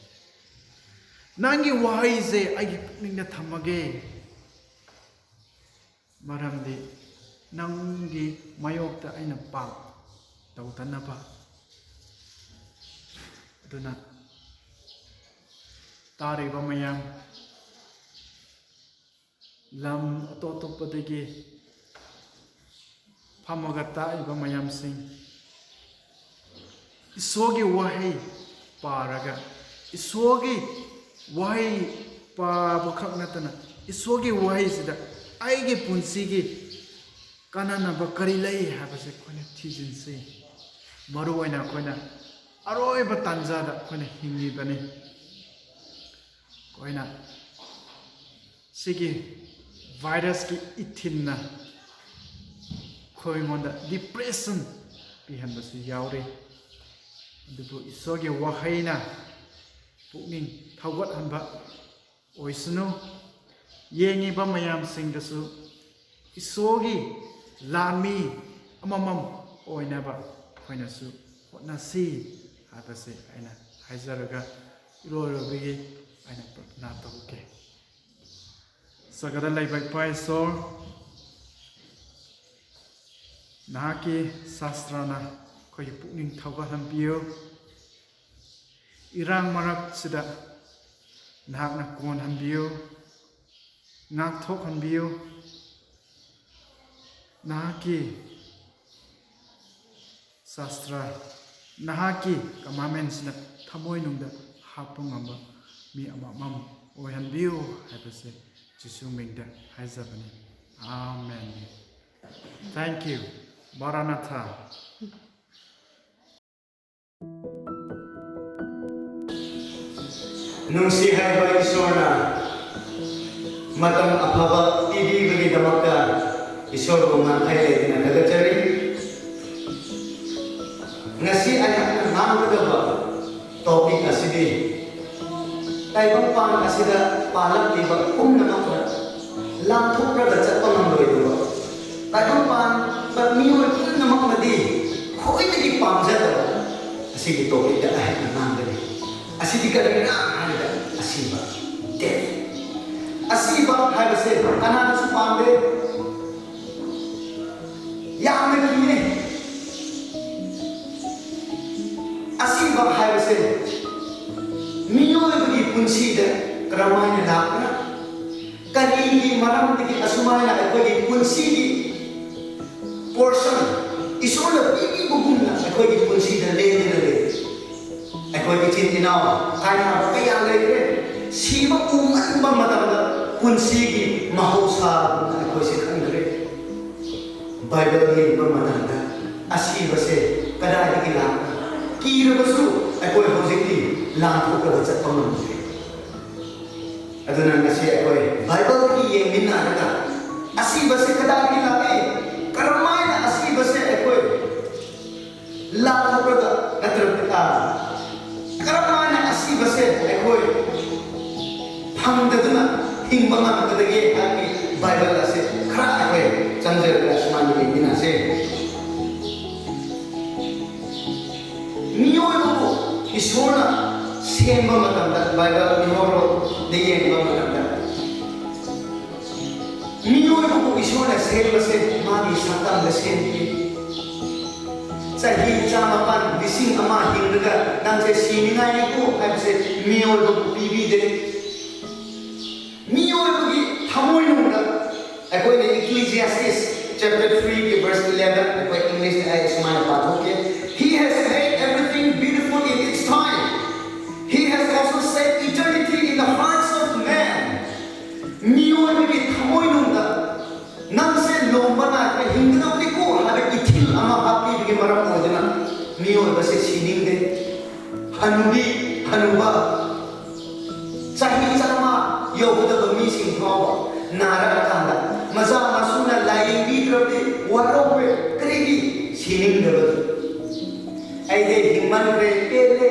ꯅꯪꯒꯤ ꯋꯥꯍꯩꯁꯦ ꯑꯩꯒꯤ ꯄꯨꯛꯅꯤꯡꯗ ꯊꯝꯃꯒꯦ, ꯃꯔꯝꯗꯤ ꯅꯪꯒꯤ ꯃꯥꯌꯣꯛꯇ ꯑꯩꯅ ꯄꯥꯞ ꯇꯧꯗꯅꯕ꯫ ꯑꯗꯨꯅ ꯇꯥꯔꯤꯕ ꯃꯌꯥꯝ, ꯂꯝ ꯑꯇꯣꯞ ꯑꯇꯣꯞꯄꯗꯒꯤ ꯐꯝꯃꯒ ꯇꯥꯛꯏꯕ ꯃꯌꯥꯝꯁꯤꯡ, ꯏꯁꯣꯔꯒꯤ ꯋꯥꯍꯩ ꯄꯥꯔꯒ, ꯏꯁꯣꯔꯒꯤ ꯋꯥꯍꯩ ꯄꯥꯕꯈꯛ ꯅꯠꯇꯅ, ꯏꯁꯣꯔꯒꯤ ꯋꯥꯍꯩꯁꯤꯗ ꯑꯩꯒꯤ ꯄꯨꯟꯁꯤꯒꯤ ꯀꯥꯟꯅꯅꯕ ꯀꯔꯤ ꯂꯩ ꯍꯥꯏꯕꯁꯦ ꯑꯩꯈꯣꯏꯅ ꯊꯤꯖꯤꯟꯁꯤ꯫ ꯃꯔꯨ ꯑꯣꯏꯅ ꯑꯩꯈꯣꯏꯅ ꯑꯔꯣꯏꯕ ꯇꯥꯟꯖꯥꯗ ꯑꯩꯈꯣꯏꯅ ꯍꯤꯡꯂꯤꯕꯅꯤ꯫ ꯑꯩꯈꯣꯏꯅ ꯁꯤꯒꯤ ꯚꯥꯏꯔꯁꯀꯤ ꯏꯊꯤꯜꯅ ꯑꯩꯈꯣꯏꯉꯣꯟꯗ depression ꯄꯤꯍꯟꯕꯁꯨ ꯌꯥꯎꯔꯤ꯫ ꯑꯗꯨꯕꯨ ꯏꯁꯣꯔꯒꯤ ꯋꯥꯍꯩꯅ ꯄꯨꯛꯅꯤꯡ ꯊꯧꯒꯠꯍꯟꯕ ꯑꯣꯏꯁꯅꯨ꯫ ꯌꯦꯡꯉꯤꯕ ꯃꯌꯥꯝꯁꯤꯡꯗꯁꯨ ꯏꯁꯣꯔꯒꯤ ꯂꯥꯟꯃꯤ ꯑꯃꯃꯝ ꯑꯣꯏꯅꯕ ꯑꯩꯈꯣꯏꯅꯁꯨ ꯍꯣꯠꯅꯁꯤ ꯍꯥꯏꯕꯁꯦ ꯑꯩꯅ ꯍꯥꯏꯖꯔꯒ, ꯏꯔꯣꯏꯔꯣꯏꯕꯒꯤ ꯑꯩꯅ ꯄ꯭ꯔꯊꯅꯥ ꯇꯧꯒꯦ꯫ ꯁꯒꯗ ꯂꯩꯕ ꯏꯄꯥ ꯏꯁꯣꯔ, ꯅꯍꯥꯛꯀꯤ ꯁꯥꯁꯇ꯭ꯔꯅ ꯑꯩꯈꯣꯏꯒꯤ ꯄꯨꯛꯅꯤꯡ ꯊꯧꯒꯠꯍꯟꯕꯤꯌꯨ꯫ ꯏꯔꯥꯡ ꯃꯔꯛꯁꯤꯗ ꯅꯍꯥꯛꯅ ꯀꯣꯟꯍꯟꯕꯤꯌꯨ, ꯉꯥꯛꯊꯣꯛꯍꯟꯕꯤꯌꯨ꯫ ꯅꯍꯥꯛꯀꯤ ꯁꯥꯁꯇ꯭ꯔ, ꯅꯍꯥꯛꯀꯤ ꯀꯃꯥꯟꯃꯦꯟꯁꯤꯅ ꯊꯃꯣꯏꯅꯨꯡꯗ ꯍꯥꯞꯄ ꯉꯝꯕ ꯃꯤ ꯑꯃꯃꯝ ꯑꯣꯏꯍꯟꯕꯤꯌꯨ ꯍꯥꯏꯕꯁꯦ ꯖꯤꯁꯨ ꯃꯤꯡꯗ ꯍꯥꯏꯖꯕꯅꯤ꯫ ꯑꯥꯃꯦꯟ꯫ Thank you꯫ ꯃꯔꯥꯅꯥꯊꯥ꯫ ꯅꯨꯡꯁꯤ ꯍꯥꯏꯕ ꯏꯁꯣꯔꯅ ꯃꯇꯝ ꯑꯐꯕ ꯄꯤꯕꯤꯕꯒꯤꯗꯃꯛꯇ ꯏꯁꯣꯔꯕꯨ ꯉꯥꯡꯈꯩ ꯂꯩꯇꯅ ꯊꯥꯒꯠꯆꯔꯤ꯫ ꯉꯁꯤ ꯑꯩꯍꯥꯛꯅ ꯉꯥꯡꯒꯗꯕ topic ꯑꯁꯤꯗꯤ ꯇꯥꯏꯕꯪꯄꯥꯟ ꯑꯁꯤꯗ ꯄꯥꯜꯂꯛꯂꯤꯕ ꯄꯨꯝꯅꯃꯛꯅ ꯂꯥꯟꯊꯣꯛꯂꯒ ꯆꯠꯄ ꯉꯝꯂꯣꯏꯗꯕ, ꯇꯥꯏꯕꯪꯄꯥꯟꯕ ꯃꯤꯑꯣꯏ ꯄꯨꯝꯅꯃꯛꯅꯗꯤ ꯈ꯭ꯋꯥꯏꯗꯒꯤ ꯄꯥꯝꯖꯗꯕ ꯑꯁꯤꯒꯤ topicꯇ ꯑꯩꯍꯥꯛꯅ ꯉꯥꯡꯒꯅꯤ꯫ ꯑꯁꯤꯗꯤ ꯀꯔꯤꯔꯥ ꯍꯥꯏꯔꯒ ꯑꯁꯤꯕ, death꯫ ꯑꯁꯤꯕ ꯍꯥꯏꯕꯁꯦ ꯀꯅꯥꯅꯁꯨ ꯄꯥꯝꯗꯦ꯫ ꯌꯥꯝꯅ ꯀꯤꯌꯦ꯫ ꯑꯁꯤꯕ ꯍꯥꯏꯕꯁꯦ ꯃꯤꯑꯣꯏꯕꯒꯤ ꯄꯨꯟꯁꯤꯗ ꯀꯔꯝꯍꯥꯏꯅ ꯂꯥꯛꯄ꯭ꯔꯥ? ꯀꯔꯤꯒꯤ ꯃꯔꯝꯗꯒꯤ ꯑꯁꯨꯃꯥꯏꯅ ꯑꯩꯈꯣꯏꯒꯤ ꯄꯨꯟꯁꯤꯒꯤ portion ꯏꯁꯣꯔꯅ ꯄꯤꯕꯤꯕꯒꯨꯝꯅ ꯑꯩꯈꯣꯏꯒꯤ ꯄꯨꯟꯁꯤꯗ ꯂꯦꯡꯗꯅ ꯂꯩ? ꯑꯩꯈꯣꯏ ꯏꯆꯤꯟ ꯏꯅꯥꯎ ꯀꯥꯏꯅꯕ ꯀꯌꯥ ꯂꯩꯈ꯭ꯔꯦ꯫ ꯁꯤꯕ ꯎꯃꯟꯕ ꯃꯇꯝꯗ ꯄꯨꯟꯁꯤꯒꯤ ꯃꯍꯧꯁꯥꯒꯨꯝꯅ ꯑꯩꯈꯣꯏꯁꯦ ꯈꯟꯈ꯭ꯔꯦ꯫ ꯕꯥꯏꯕꯜ ꯌꯦꯡꯕ ꯃꯇꯝꯗ ꯑꯁꯤꯕꯁꯦ ꯀꯗꯥꯏꯗꯒꯤ ꯂꯥꯛꯄ꯭ꯔꯥ? ꯀꯤꯔꯕꯁꯨ ꯑꯩꯈꯣꯏ ꯍꯧꯖꯤꯛꯇꯤ ꯂꯥꯟꯊꯣꯛꯂꯒ ꯆꯠꯄ ꯉꯝꯗ꯭ꯔꯦ꯫ ꯑꯗꯨꯅ ꯉꯁꯤ ꯑꯩꯈꯣꯏ ꯕꯥꯏꯕꯜꯗꯒꯤ ꯌꯦꯡꯃꯤꯟꯅꯔꯒ ꯑꯁꯤꯕꯁꯦ ꯀꯗꯥꯏꯗꯒꯤ ꯂꯥꯛꯏ? ꯀꯔꯝꯍꯥꯏꯅ ꯑꯁꯤꯕꯁꯦ ꯑꯩꯈꯣꯏ ꯂꯥꯟꯊꯣꯛꯂꯒ ꯅꯠꯇ꯭ꯔꯒ ꯀꯔꯝꯍꯥꯏꯅ ꯑꯁꯤꯕꯁꯦ ꯑꯩꯈꯣꯏ ꯐꯪꯗꯗꯨꯅ ꯍꯤꯡꯕ ꯉꯝꯒꯗꯒꯦ ꯍꯥꯏꯕꯒꯤ ꯕꯥꯏꯕꯜ ꯑꯁꯦ ꯈꯔ ꯑꯩꯈꯣꯏ ꯆꯪꯖꯔꯒ ꯁꯨꯃꯥꯏꯅ ꯌꯦꯡꯃꯤꯟꯅꯁꯦ꯫ ꯃꯤꯑꯣꯏꯕꯕꯨ ꯏꯁꯣꯔꯅ ꯁꯦꯝꯕ ꯃꯇꯝꯗ, ꯕꯥꯏꯕꯜ ꯃꯤꯍꯧꯔꯣꯜꯗ ꯌꯦꯡꯕ ꯃꯇꯝꯗ, ꯃꯤꯑꯣꯏꯕꯕꯨ ꯏꯁꯣꯔꯅ ꯁꯦꯝꯕꯁꯦ ꯃꯥꯒꯤ ꯁꯛꯇꯝꯗ ꯁꯦꯝꯈꯤ꯫ ꯆꯍꯤ ꯆꯥꯃꯥꯄꯟ, ꯂꯤꯁꯤꯡ ꯑꯃ ꯍꯤꯡꯂꯒ ꯅꯪꯁꯦ ꯁꯤꯅꯤꯡꯉꯥꯏꯅꯤꯀꯣ ꯍꯥꯏꯕꯁꯦ ꯃꯤꯑꯣꯏꯕꯕꯨ ꯄꯤꯕꯤꯗꯦ꯫ ꯃꯤꯑꯣꯏꯕꯒꯤ ꯊꯃꯣꯏꯅꯨꯡꯗ ꯑꯩꯈꯣꯏꯅ Ecclesiastes chapter three verse eleven, ꯑꯩꯈꯣꯏ English ꯇ ꯑꯩ ꯁꯨꯃꯥꯏꯅ ꯄꯥꯊꯣꯛꯀꯦ: "He has made everything beautiful in its time. He has also set eternity in the hearts of man." ꯃꯤꯑꯣꯏꯕꯒꯤ ꯊꯃꯣꯏꯅꯨꯡꯗ ꯅꯪꯁꯦ ꯂꯨꯍꯣꯡꯕ ꯅꯥꯏꯗꯅ ꯍꯤꯡꯒꯗꯕꯅꯤꯀꯣ ꯍꯥꯏꯕ ꯏꯊꯤꯜ ꯑꯃ ꯍꯥꯞꯄꯤꯕꯒꯤ ꯃꯔꯝ ꯑꯣꯏꯗꯨꯅ ꯃꯤꯑꯣꯏꯕꯁꯦ ꯁꯤꯅꯤꯡꯗꯦ꯫ ꯍꯅꯨꯕꯤ, ꯍꯅꯨꯕ, ꯆꯍꯤ ꯆꯥꯝꯃ ꯌꯧꯒꯗꯕ ꯃꯤꯁꯤꯡ ꯐꯥꯎꯕ ꯅꯥꯔꯛꯑꯀꯥꯟꯗ ꯃꯆꯥ ꯃꯁꯨꯅ ꯂꯥꯏꯌꯦꯡꯕꯤꯗ꯭ꯔꯕꯗꯤ ꯋꯥꯔꯧꯋꯦ꯫ ꯀꯔꯤꯒꯤ ꯁꯤꯅꯤꯡꯗꯕꯗꯨ? "ꯑꯩꯗꯤ ꯍꯤꯡꯃꯟꯈ꯭ꯔꯦ, ꯄꯦꯜꯂꯦ,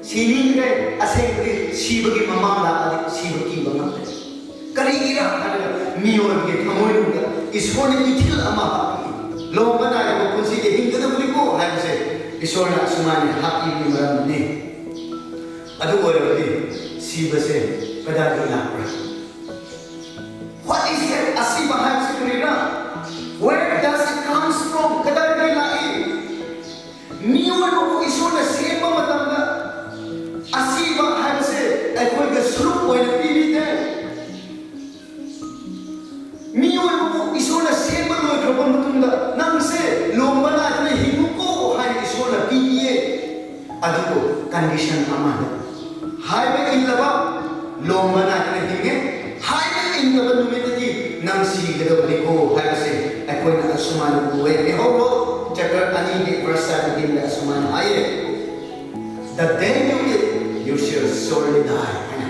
ꯁꯤꯅꯤꯡꯈ꯭ꯔꯦ"꯫ ꯑꯁꯦꯡꯕꯗꯤ ꯁꯤꯕꯒꯤ ꯃꯃꯥꯡ ꯂꯥꯛꯑꯗꯤ ꯁꯤꯕ ꯀꯤꯕ ꯉꯝꯗꯦ꯫ ꯀꯔꯤꯒꯤꯔ ꯍꯥꯏꯔꯒ ꯃꯤꯑꯣꯏꯕꯒꯤ ꯊꯃꯣꯏꯅꯨꯡꯗ ꯏꯁꯣꯔꯅ ꯏꯊꯤꯜ ꯑꯃ ꯍꯥꯞꯄꯤ꯫ ꯂꯨꯍꯣꯡꯕ ꯅꯥꯏꯗꯕ ꯄꯨꯟꯁꯤꯗ ꯍꯤꯡꯒꯗꯕꯅꯤꯀꯣ ꯍꯥꯏꯕꯁꯦ ꯏꯁꯣꯔꯅ ꯑꯁꯨꯃꯥꯏꯅ ꯍꯥꯞꯄꯤꯕꯒꯤ ꯃꯔꯝꯅꯤ꯫ ꯑꯗꯨ ꯑꯣꯏꯔꯕꯗꯤ ꯁꯤꯕꯁꯦ ꯀꯗꯥꯏꯗꯒꯤ ꯂꯥꯛꯄ꯭ꯔꯥ? What is that? ꯑꯁꯤꯕ ꯍꯥꯏꯕꯁꯤ ꯀꯔꯤꯔꯥ? Where does it comes from? ꯀꯗꯥꯏꯗꯒꯤ ꯂꯥꯛꯏ? ꯃꯤꯑꯣꯏꯕꯕꯨ ꯏꯁꯣꯔꯅ ꯁꯦꯝꯕ ꯃꯇꯝꯗ ꯑꯁꯤꯕ ꯍꯥꯏꯕꯁꯦ ꯑꯩꯈꯣꯏꯒꯤ ꯁꯔꯨꯛ ꯑꯣꯏꯅ ꯄꯤꯕꯤꯗꯦ꯫ ꯃꯤꯑꯣꯏꯕꯕꯨ ꯏꯁꯣꯔꯅ ꯁꯦꯝꯕ ꯂꯣꯏꯈ꯭ꯔꯕ ꯃꯇꯨꯡꯗ ꯅꯪꯁꯦ ꯂꯨꯍꯣꯡꯕ ꯅꯥꯏꯗꯅ ꯍꯤꯡꯉꯨꯀꯣ ꯍꯥꯏꯅ ꯏꯁꯣꯔꯅ ꯄꯤꯕꯤꯌꯦ꯫ ꯑꯗꯨꯕꯨ condition ꯑꯃꯗ, ꯍꯥꯏꯕ ꯏꯜꯂꯕ ꯂꯨꯍꯣꯡꯕ ꯅꯥꯏꯗꯅ ꯍꯤꯡꯉꯦ, ꯍꯥꯏꯕ ꯏꯟꯗꯕ ꯅꯨꯃꯤꯠꯇꯗꯤ ꯅꯪ ꯁꯤꯒꯗꯕꯅꯤꯀꯣ ꯍꯥꯏꯕꯁꯦ ꯑꯩꯈꯣꯏꯅ ꯑꯁꯨꯃꯥꯏꯅ ꯎꯑꯦ꯫ ꯌꯦꯍꯧꯕ chapter ꯑꯅꯤꯒꯤ verse seventeen ꯗ ꯑꯁꯨꯃꯥꯏꯅ ꯍꯥꯏꯌꯦ, "The day you eat, you shall surely die" ꯍꯥꯏꯅ꯫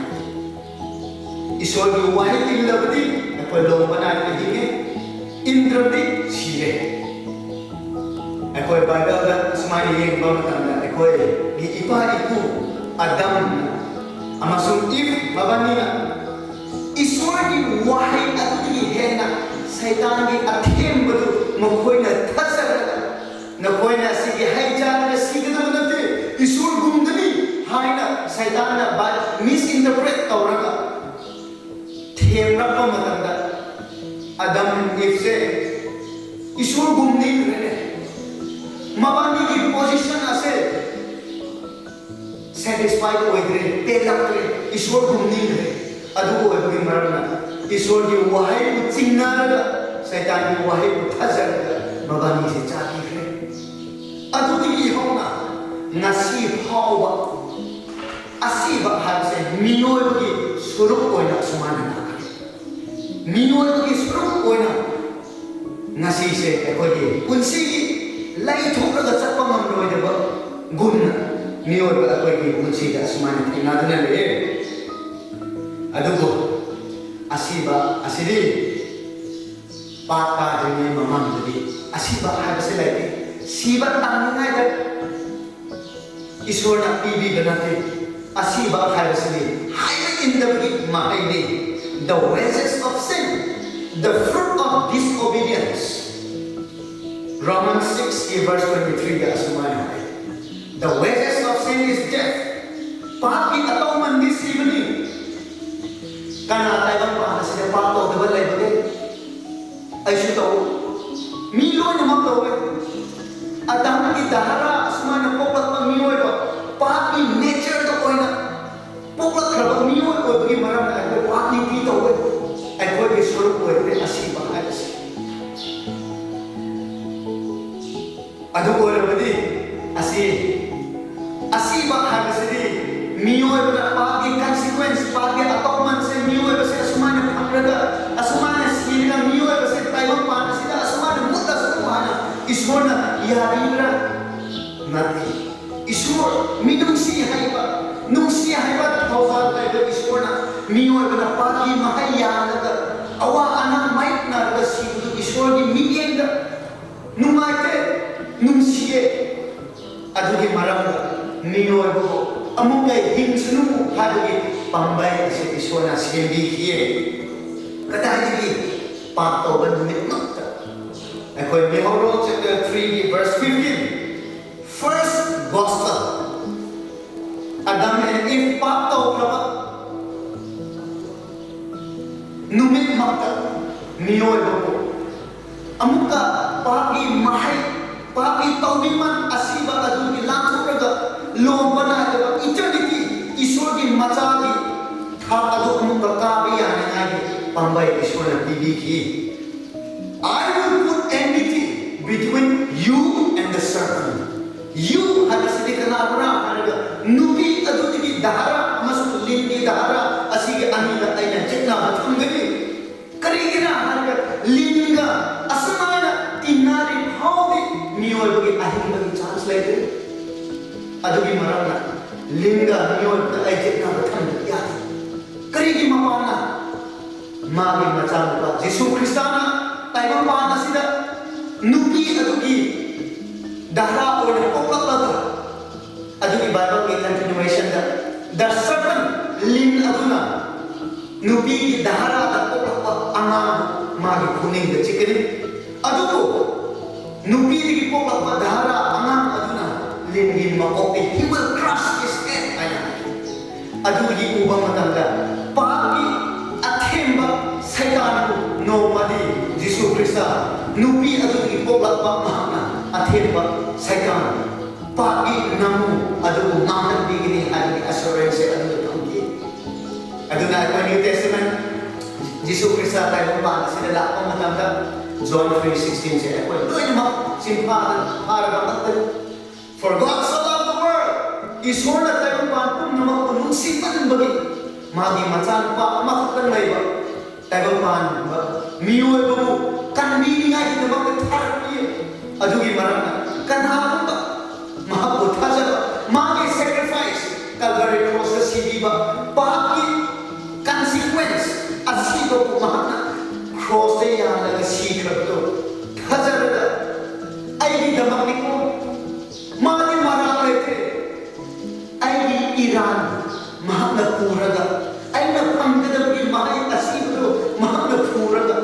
ꯏꯁꯣꯔꯒꯤ ꯋꯥꯍꯩ ꯏꯜꯂꯕꯗꯤ ꯑꯩꯈꯣꯏ ꯂꯣꯝꯕ ꯅꯥꯏꯗꯅ ꯍꯤꯡꯉꯦ, ꯏꯟꯗ꯭ꯔꯕꯗꯤ ꯁꯤꯔꯦ꯫ ꯑꯩꯈꯣꯏ ꯕꯥꯏꯕꯜꯗ ꯑꯁꯨꯃꯥꯏꯅ ꯌꯦꯡꯕ ꯃꯇꯝꯗ ꯑꯩꯈꯣꯏꯒꯤ ꯏꯄꯥ ꯏꯄꯨ ꯑꯗꯝ ꯑꯃꯁꯨꯡ ꯏꯚ ꯃꯕꯥꯅꯤꯅ ꯏꯁꯣꯔꯒꯤ ꯋꯥꯍꯩ ꯑꯗꯨꯗꯒꯤ ꯍꯦꯟꯅ ꯁꯩꯇꯥꯟꯒꯤ ꯑꯊꯦꯝꯕꯗꯨ ꯃꯈꯣꯏꯅ ꯊꯥꯖꯔꯒ, "ꯅꯈꯣꯏꯅ ꯑꯁꯤꯒꯤ ꯍꯩ ꯆꯥꯔꯒ ꯁꯤꯒꯗꯕ ꯅꯠꯇꯦ, ꯏꯁꯣꯔꯒꯨꯝꯒꯅꯤ" ꯍꯥꯏꯅ ꯁꯩꯇꯥꯟꯅ ꯕꯥꯏ-, misinterpret ꯇꯧꯔꯒ ꯊꯦꯝꯂꯛꯄ ꯃꯇꯝꯗ ꯑꯗꯝ ꯏꯚꯁꯦ ꯏꯁꯣꯔꯒꯨꯝ ꯅꯤꯡꯈ꯭ꯔꯦꯅꯦ꯫ ꯃꯕꯥꯅꯤꯒꯤ position ꯑꯁꯦ satisfied ꯑꯣꯏꯗ꯭ꯔꯦ, ꯄꯦꯜꯂꯛꯇ꯭ꯔꯦ, ꯏꯁꯣꯔꯒꯨꯝ ꯅꯤꯡꯈ꯭ꯔꯦ꯫ ꯑꯗꯨ ꯑꯣꯏꯕꯒꯤ ꯃꯔꯝꯅ ꯏꯁꯣꯔꯒꯤ ꯋꯥꯍꯩꯕꯨ ꯆꯤꯡꯅꯔꯒ ꯁꯩꯇꯥꯟꯒꯤ ꯋꯥꯍꯩꯕꯨ ꯊꯥꯖꯔꯒ ꯃꯕꯥꯅꯤꯁꯦ ꯆꯥꯈꯤꯈ꯭ꯔꯦ꯫ ꯑꯗꯨꯗꯒꯤ ꯍꯧꯅ ꯉꯁꯤ ꯐꯥꯎꯕ ꯑꯁꯤꯕ ꯍꯥꯏꯕꯁꯦ ꯃꯤꯑꯣꯏꯕꯒꯤ ꯁꯔꯨꯛ ꯑꯣꯏꯅ ꯑꯁꯨꯃꯥꯏꯅ ꯂꯥꯛꯈ꯭ꯔꯦ꯫ ꯃꯤꯑꯣꯏꯕꯒꯤ ꯁꯔꯨꯛ ꯑꯣꯏꯅ ꯉꯁꯤꯁꯦ ꯑꯩꯈꯣꯏꯒꯤ ꯄꯨꯟꯁꯤꯒꯤ ꯂꯩꯊꯣꯛꯂꯒ ꯆꯠꯄ ꯉꯝꯂꯣꯏꯗꯕ ꯒꯨꯝꯅ ꯃꯤꯑꯣꯏꯕ ꯑꯩꯈꯣꯏꯒꯤ ꯄꯨꯟꯁꯤꯗ ꯑꯁꯨꯃꯥꯏꯅ ꯊꯦꯡꯅꯗꯨꯅ ꯂꯩꯌꯦ꯫ ꯑꯗꯨꯕꯨ ꯑꯁꯤꯕ ꯑꯁꯤꯗꯤ ꯄꯥꯞ ꯇꯥꯗ꯭ꯔꯤꯉꯩ ꯃꯃꯥꯡꯗꯗꯤ ꯑꯁꯤꯕ ꯍꯥꯏꯕꯁꯤ ꯂꯩꯇꯦ꯫ ꯁꯤꯕ ꯇꯥꯅꯤꯡꯉꯥꯏꯗ ꯏꯁꯣꯔꯅ ꯄꯤꯕꯤꯕ ꯅꯠꯇꯦ꯫ ꯑꯁꯤꯕ ꯍꯥꯏꯕꯁꯤꯗꯤ ꯍꯥꯏꯕ ꯏꯟꯗꯕꯒꯤ ꯃꯍꯩꯅꯤ꯫ The wages of sin, the fruit of disobedience. Romans six verse twenty three ꯗ ꯑꯁꯨꯃꯥꯏꯅ ꯍꯥꯏ, "The wages of sin is death." ꯄꯥꯞꯀꯤ ꯑꯇꯧꯃꯟꯗꯤ ꯁꯤꯕꯅꯤ꯫ ꯀꯅꯥ ꯇꯥꯏꯕꯪꯄꯥꯟ ꯑꯁꯤꯗ ꯄꯥꯞ ꯇꯧꯗꯕ ꯂꯩꯕꯒꯦ? ꯑꯩꯁꯨ ꯇꯧ, ꯃꯤ ꯂꯣꯏꯅꯃꯛ ꯇꯧꯋꯦ꯫ ꯑꯗꯝꯒꯤ ꯗꯥꯍꯔꯥ ꯑꯁꯨꯃꯥꯏꯅ ꯄꯣꯛꯂꯛꯄ ꯃꯤꯑꯣꯏꯕ, ꯄꯥꯞꯀꯤ nature ꯗ ꯑꯣꯏꯅ ꯄꯣꯛꯂꯛꯈ꯭ꯔꯕ ꯃꯤꯑꯣꯏ ꯑꯣꯏꯕꯒꯤ ꯃꯔꯝꯅ ꯑꯩꯈꯣꯏ ꯄꯥꯞ ꯅꯤꯇꯤ ꯇꯧꯋꯦ꯫ ꯑꯩꯈꯣꯏꯒꯤ ꯁꯔꯨꯛ ꯑꯣꯏꯈ꯭ꯔꯦ ꯑꯁꯤꯕ ꯍꯥꯏꯕꯁꯤ꯫ ꯑꯗꯨ ꯑꯣꯏꯔꯕꯗꯤ ꯑꯁꯤ, ꯑꯁꯤꯕ ꯍꯥꯏꯕꯁꯤꯗꯤ ꯃꯤꯑꯣꯏꯕꯅ ꯄꯥꯞꯀꯤ consequence, ꯄꯥꯞꯀꯤ ꯑꯇꯧꯃꯟꯁꯦ ꯃꯤꯑꯣꯏꯕꯁꯦ ꯑꯁꯨꯃꯥꯏꯅ ꯐꯪꯂꯒ, ꯑꯁꯨꯃꯥꯏꯅ ꯁꯤꯔꯒ, ꯃꯤꯑꯣꯏꯕꯁꯦ ꯇꯥꯏꯕꯪꯄꯥꯟ ꯑꯁꯤꯗ ꯑꯁꯨꯃꯥꯏꯅ ꯃꯨꯠ ꯏꯁꯣꯔꯅ ꯌꯥꯕꯤꯕ꯭ꯔꯥ? ꯅꯠꯇꯦ꯫ ꯏꯁꯣꯔ, ꯃꯤꯅꯨꯡꯁꯤ ꯍꯩꯕ, ꯅꯨꯡꯁꯤ ꯍꯩꯕ ꯊꯧꯖꯥꯜ ꯂꯩꯕ ꯏꯁꯣꯔꯅ ꯃꯤꯑꯣꯏꯕꯅ ꯄꯥꯞꯀꯤ ꯃꯍꯩ ꯌꯥꯜꯂꯒ ꯑꯋꯥ ꯑꯅꯥ ꯃꯥꯌꯣꯛꯅꯔꯒ ꯁꯤꯕꯗꯨ ꯏꯁꯣꯔꯒꯤ ꯃꯤꯠꯌꯦꯡꯗ ꯅꯨꯡꯉꯥꯏꯇꯦ, ꯅꯨꯡꯁꯤꯌꯦ꯫ ꯑꯗꯨꯒꯤ ꯃꯔꯝꯗ ꯃꯤꯑꯣꯏꯕꯕꯨ ꯑꯃꯨꯛꯀ ꯍꯤꯡꯁꯅꯨ ꯍꯥꯏꯕꯒꯤ ꯄꯥꯝꯕꯩ ꯑꯁꯤ ꯏꯁꯣꯔꯅ ꯁꯦꯝꯕꯤꯈꯤꯌꯦ꯫ ꯀꯗꯥꯏꯗꯒꯤ? ꯄꯥꯞ ꯇꯧꯕ ꯅꯨꯃꯤꯠꯃꯛꯇ꯫ ꯑꯩꯈꯣꯏ ꯃꯤꯍꯧꯔꯣꯜ chapter three ꯒꯤ verse fifteen, first gospel꯫ Adam and Eve ꯄꯥꯞ ꯇꯧꯈ꯭ꯔꯕ ꯅꯨꯃꯤꯠꯃꯛꯇ ꯃꯤꯑꯣꯏꯕꯕꯨ ꯑꯃꯨꯛꯀ ꯄꯥꯞꯀꯤ ꯃꯍꯩ, ꯄꯥꯞꯀꯤ ꯇꯧꯕꯤꯃꯜ ꯑꯁꯤꯕ ꯑꯗꯨꯒꯤ ꯂꯥꯟꯊꯣꯛꯂꯒ ꯂꯣꯝꯕ ꯅꯥꯏꯗꯕ eternity, ꯏꯁꯣꯔꯒꯤ ꯃꯆꯥꯒꯤ ꯊꯥꯛ ꯑꯗꯨ ꯑꯃꯨꯛꯀ ꯀꯥꯕ ꯌꯥꯅꯤꯡꯉꯥꯏꯒꯤ ꯄꯥꯝꯕꯩ ꯏꯁꯣꯔꯅ ꯄꯤꯕꯤꯈꯤ꯫ "I will put enmity between you and the serpent." "You" ꯍꯥꯏꯕꯁꯤꯗꯤ ꯀꯅꯥꯕꯨꯔꯥ ꯍꯥꯏꯔꯒ, ꯅꯨꯄꯤ ꯑꯗꯨꯗꯒꯤ ꯙꯥꯔꯥ ꯑꯃꯁꯨꯡ ꯂꯤꯟꯒꯤ ꯙꯥꯔꯥ ꯑꯁꯤꯒꯤ ꯑꯅꯤꯗ ꯑꯩꯅ ꯆꯤꯡꯅꯕ ꯊꯝꯒꯅꯤ꯫ ꯀꯔꯤꯒꯤꯔꯥ ꯍꯥꯏꯔꯒ, ꯂꯤꯟꯒ ꯑꯁꯨꯃꯥꯏꯅ ꯇꯤꯟꯅꯔꯤ ꯐꯥꯎꯗꯤ ꯃꯤꯑꯣꯏꯕꯒꯤ ꯑꯍꯤꯡꯕꯒꯤ chance ꯂꯩꯇꯦ꯫ ꯑꯗꯨꯒꯤ ꯃꯔꯝꯅ ꯂꯤꯟꯒ ꯃꯤꯑꯣꯏꯕꯗ ꯑꯩ ꯆꯤꯡꯅꯕ ꯊꯝꯕ ꯌꯥꯗꯦ꯫ ꯀꯔꯤꯒꯤ ꯃꯄꯥꯟꯅ? ꯃꯥꯒꯤ ꯃꯆꯥꯅꯨꯄꯥ ꯖꯤꯁꯨ ꯈ꯭ꯔꯤꯁꯇꯥꯅ ꯇꯥꯏꯕꯪꯄꯥꯟ ꯑꯁꯤꯗ ꯅꯨꯄꯤ ꯑꯗꯨꯒꯤ ꯙꯥꯔꯥ ꯑꯣꯏꯅ ꯄꯣꯛꯂꯛꯂꯒ, ꯑꯗꯨꯒꯤ ꯕꯥꯏꯕꯜꯒꯤ continuationꯗ, "The serpent," ꯂꯤꯟ ꯑꯗꯨꯅ ꯅꯨꯄꯤꯒꯤ ꯙꯥꯔꯥꯗ ꯄꯣꯛꯂꯛꯄ ꯑꯉꯥꯡ ꯃꯥꯒꯤ ꯈꯨꯅꯤꯡꯗ ꯆꯤꯛꯀꯅꯤ꯫ ꯑꯗꯨꯕꯨ ꯅꯨꯄꯤꯗꯒꯤ ꯄꯣꯛꯂꯛꯄ ꯙꯥꯔꯥ ꯑꯉꯥꯡ ꯑꯗꯨꯅ ꯂꯤꯟꯒꯤ ꯃꯀꯣꯛꯇ, "He will crush his head" ꯍꯥꯏꯅ ꯍꯥꯏ꯫ ꯑꯗꯨꯗꯒꯤ ꯎꯕ ꯃꯇꯝꯗ ꯄꯥꯞꯀꯤ ꯑꯊꯦꯝꯕ ꯁꯩꯇꯥꯟꯕꯨ ꯅꯣꯡꯃꯗꯤ ꯖꯤꯁꯨ ꯈ꯭ꯔꯤꯁꯇ ꯅꯨꯄꯤ ꯑꯗꯨꯗꯒꯤ ꯄꯣꯛꯂꯛꯄ ꯃꯍꯥꯛꯅ ꯑꯊꯦꯝꯕ ꯁꯩꯇꯥꯟ, ꯄꯥꯞꯀꯤ ꯅꯃꯨ ꯑꯗꯨꯕꯨ ꯉꯥꯛꯍꯟꯕꯤꯒꯅꯤ ꯍꯥꯏꯕꯒꯤ assurance ꯑꯗꯨꯗ ꯐꯪꯈꯤ꯫ ꯑꯗꯨꯅ ꯑꯩꯈꯣꯏ New Testament, ꯖꯤꯁꯨ ꯈ꯭ꯔꯤꯁꯇ ꯇꯥꯏꯕꯪꯄꯥꯟ ꯑꯁꯤꯗ ꯂꯥꯛꯄ ꯃꯇꯝꯗ, John three sixteen ꯁꯦ ꯑꯩꯈꯣꯏ ꯂꯣꯏꯅꯃꯛ ꯆꯤꯟꯐꯥꯗ ꯐꯥꯔꯕ ꯉꯥꯛꯇꯅꯤ꯫ "For God so loved the world," ꯏꯁꯣꯔꯅ ꯇꯥꯏꯕꯪꯄꯥꯟ ꯄꯨꯝꯅꯃꯛꯄꯨ ꯅꯨꯡꯁꯤꯃꯟꯕꯒꯤ ꯃꯥꯒꯤ ꯃꯆꯥꯅꯨꯄꯥ ꯑꯃꯈꯛꯇꯪ ꯂꯩꯕ ꯇꯥꯏꯕꯪꯄꯥꯟꯕ ꯃꯤꯑꯣꯏꯕꯕꯨ ꯀꯟꯕꯤꯅꯤꯡꯉꯥꯏꯒꯤꯗꯃꯛꯇ ꯊꯥꯔꯛꯈꯤ꯫ ꯑꯗꯨꯒꯤ ꯃꯔꯝꯅ ꯀꯅꯥꯒꯨꯝꯕ ꯃꯍꯥꯛꯄꯨ ꯊꯥꯖꯕ, ꯃꯥꯒꯤ sacrifice, Calvary cross ꯇ ꯁꯤꯕꯤꯕ, ꯄꯥꯞꯀꯤ consequence, ꯑꯁꯤꯕꯕꯨ ꯃꯍꯥꯛꯅ cross ꯇ ꯌꯥꯜꯂꯒ ꯁꯤꯈ꯭ꯔꯕꯗꯣ ꯊꯥꯖꯔꯒ, "ꯑꯩꯒꯤꯗꯃꯛꯅꯤꯀꯣ, ꯃꯥꯗꯤ ꯃꯔꯥꯜ ꯂꯩꯇꯦ, ꯑꯩꯒꯤ ꯏꯔꯥꯟ ꯃꯍꯥꯛꯅ ꯄꯨꯔꯒ, ꯑꯩꯅ ꯐꯪꯒꯗꯕꯒꯤ ꯃꯍꯩ ꯑꯁꯤꯕꯗꯨ ꯃꯍꯥꯛꯅ ꯄꯨꯔꯒ,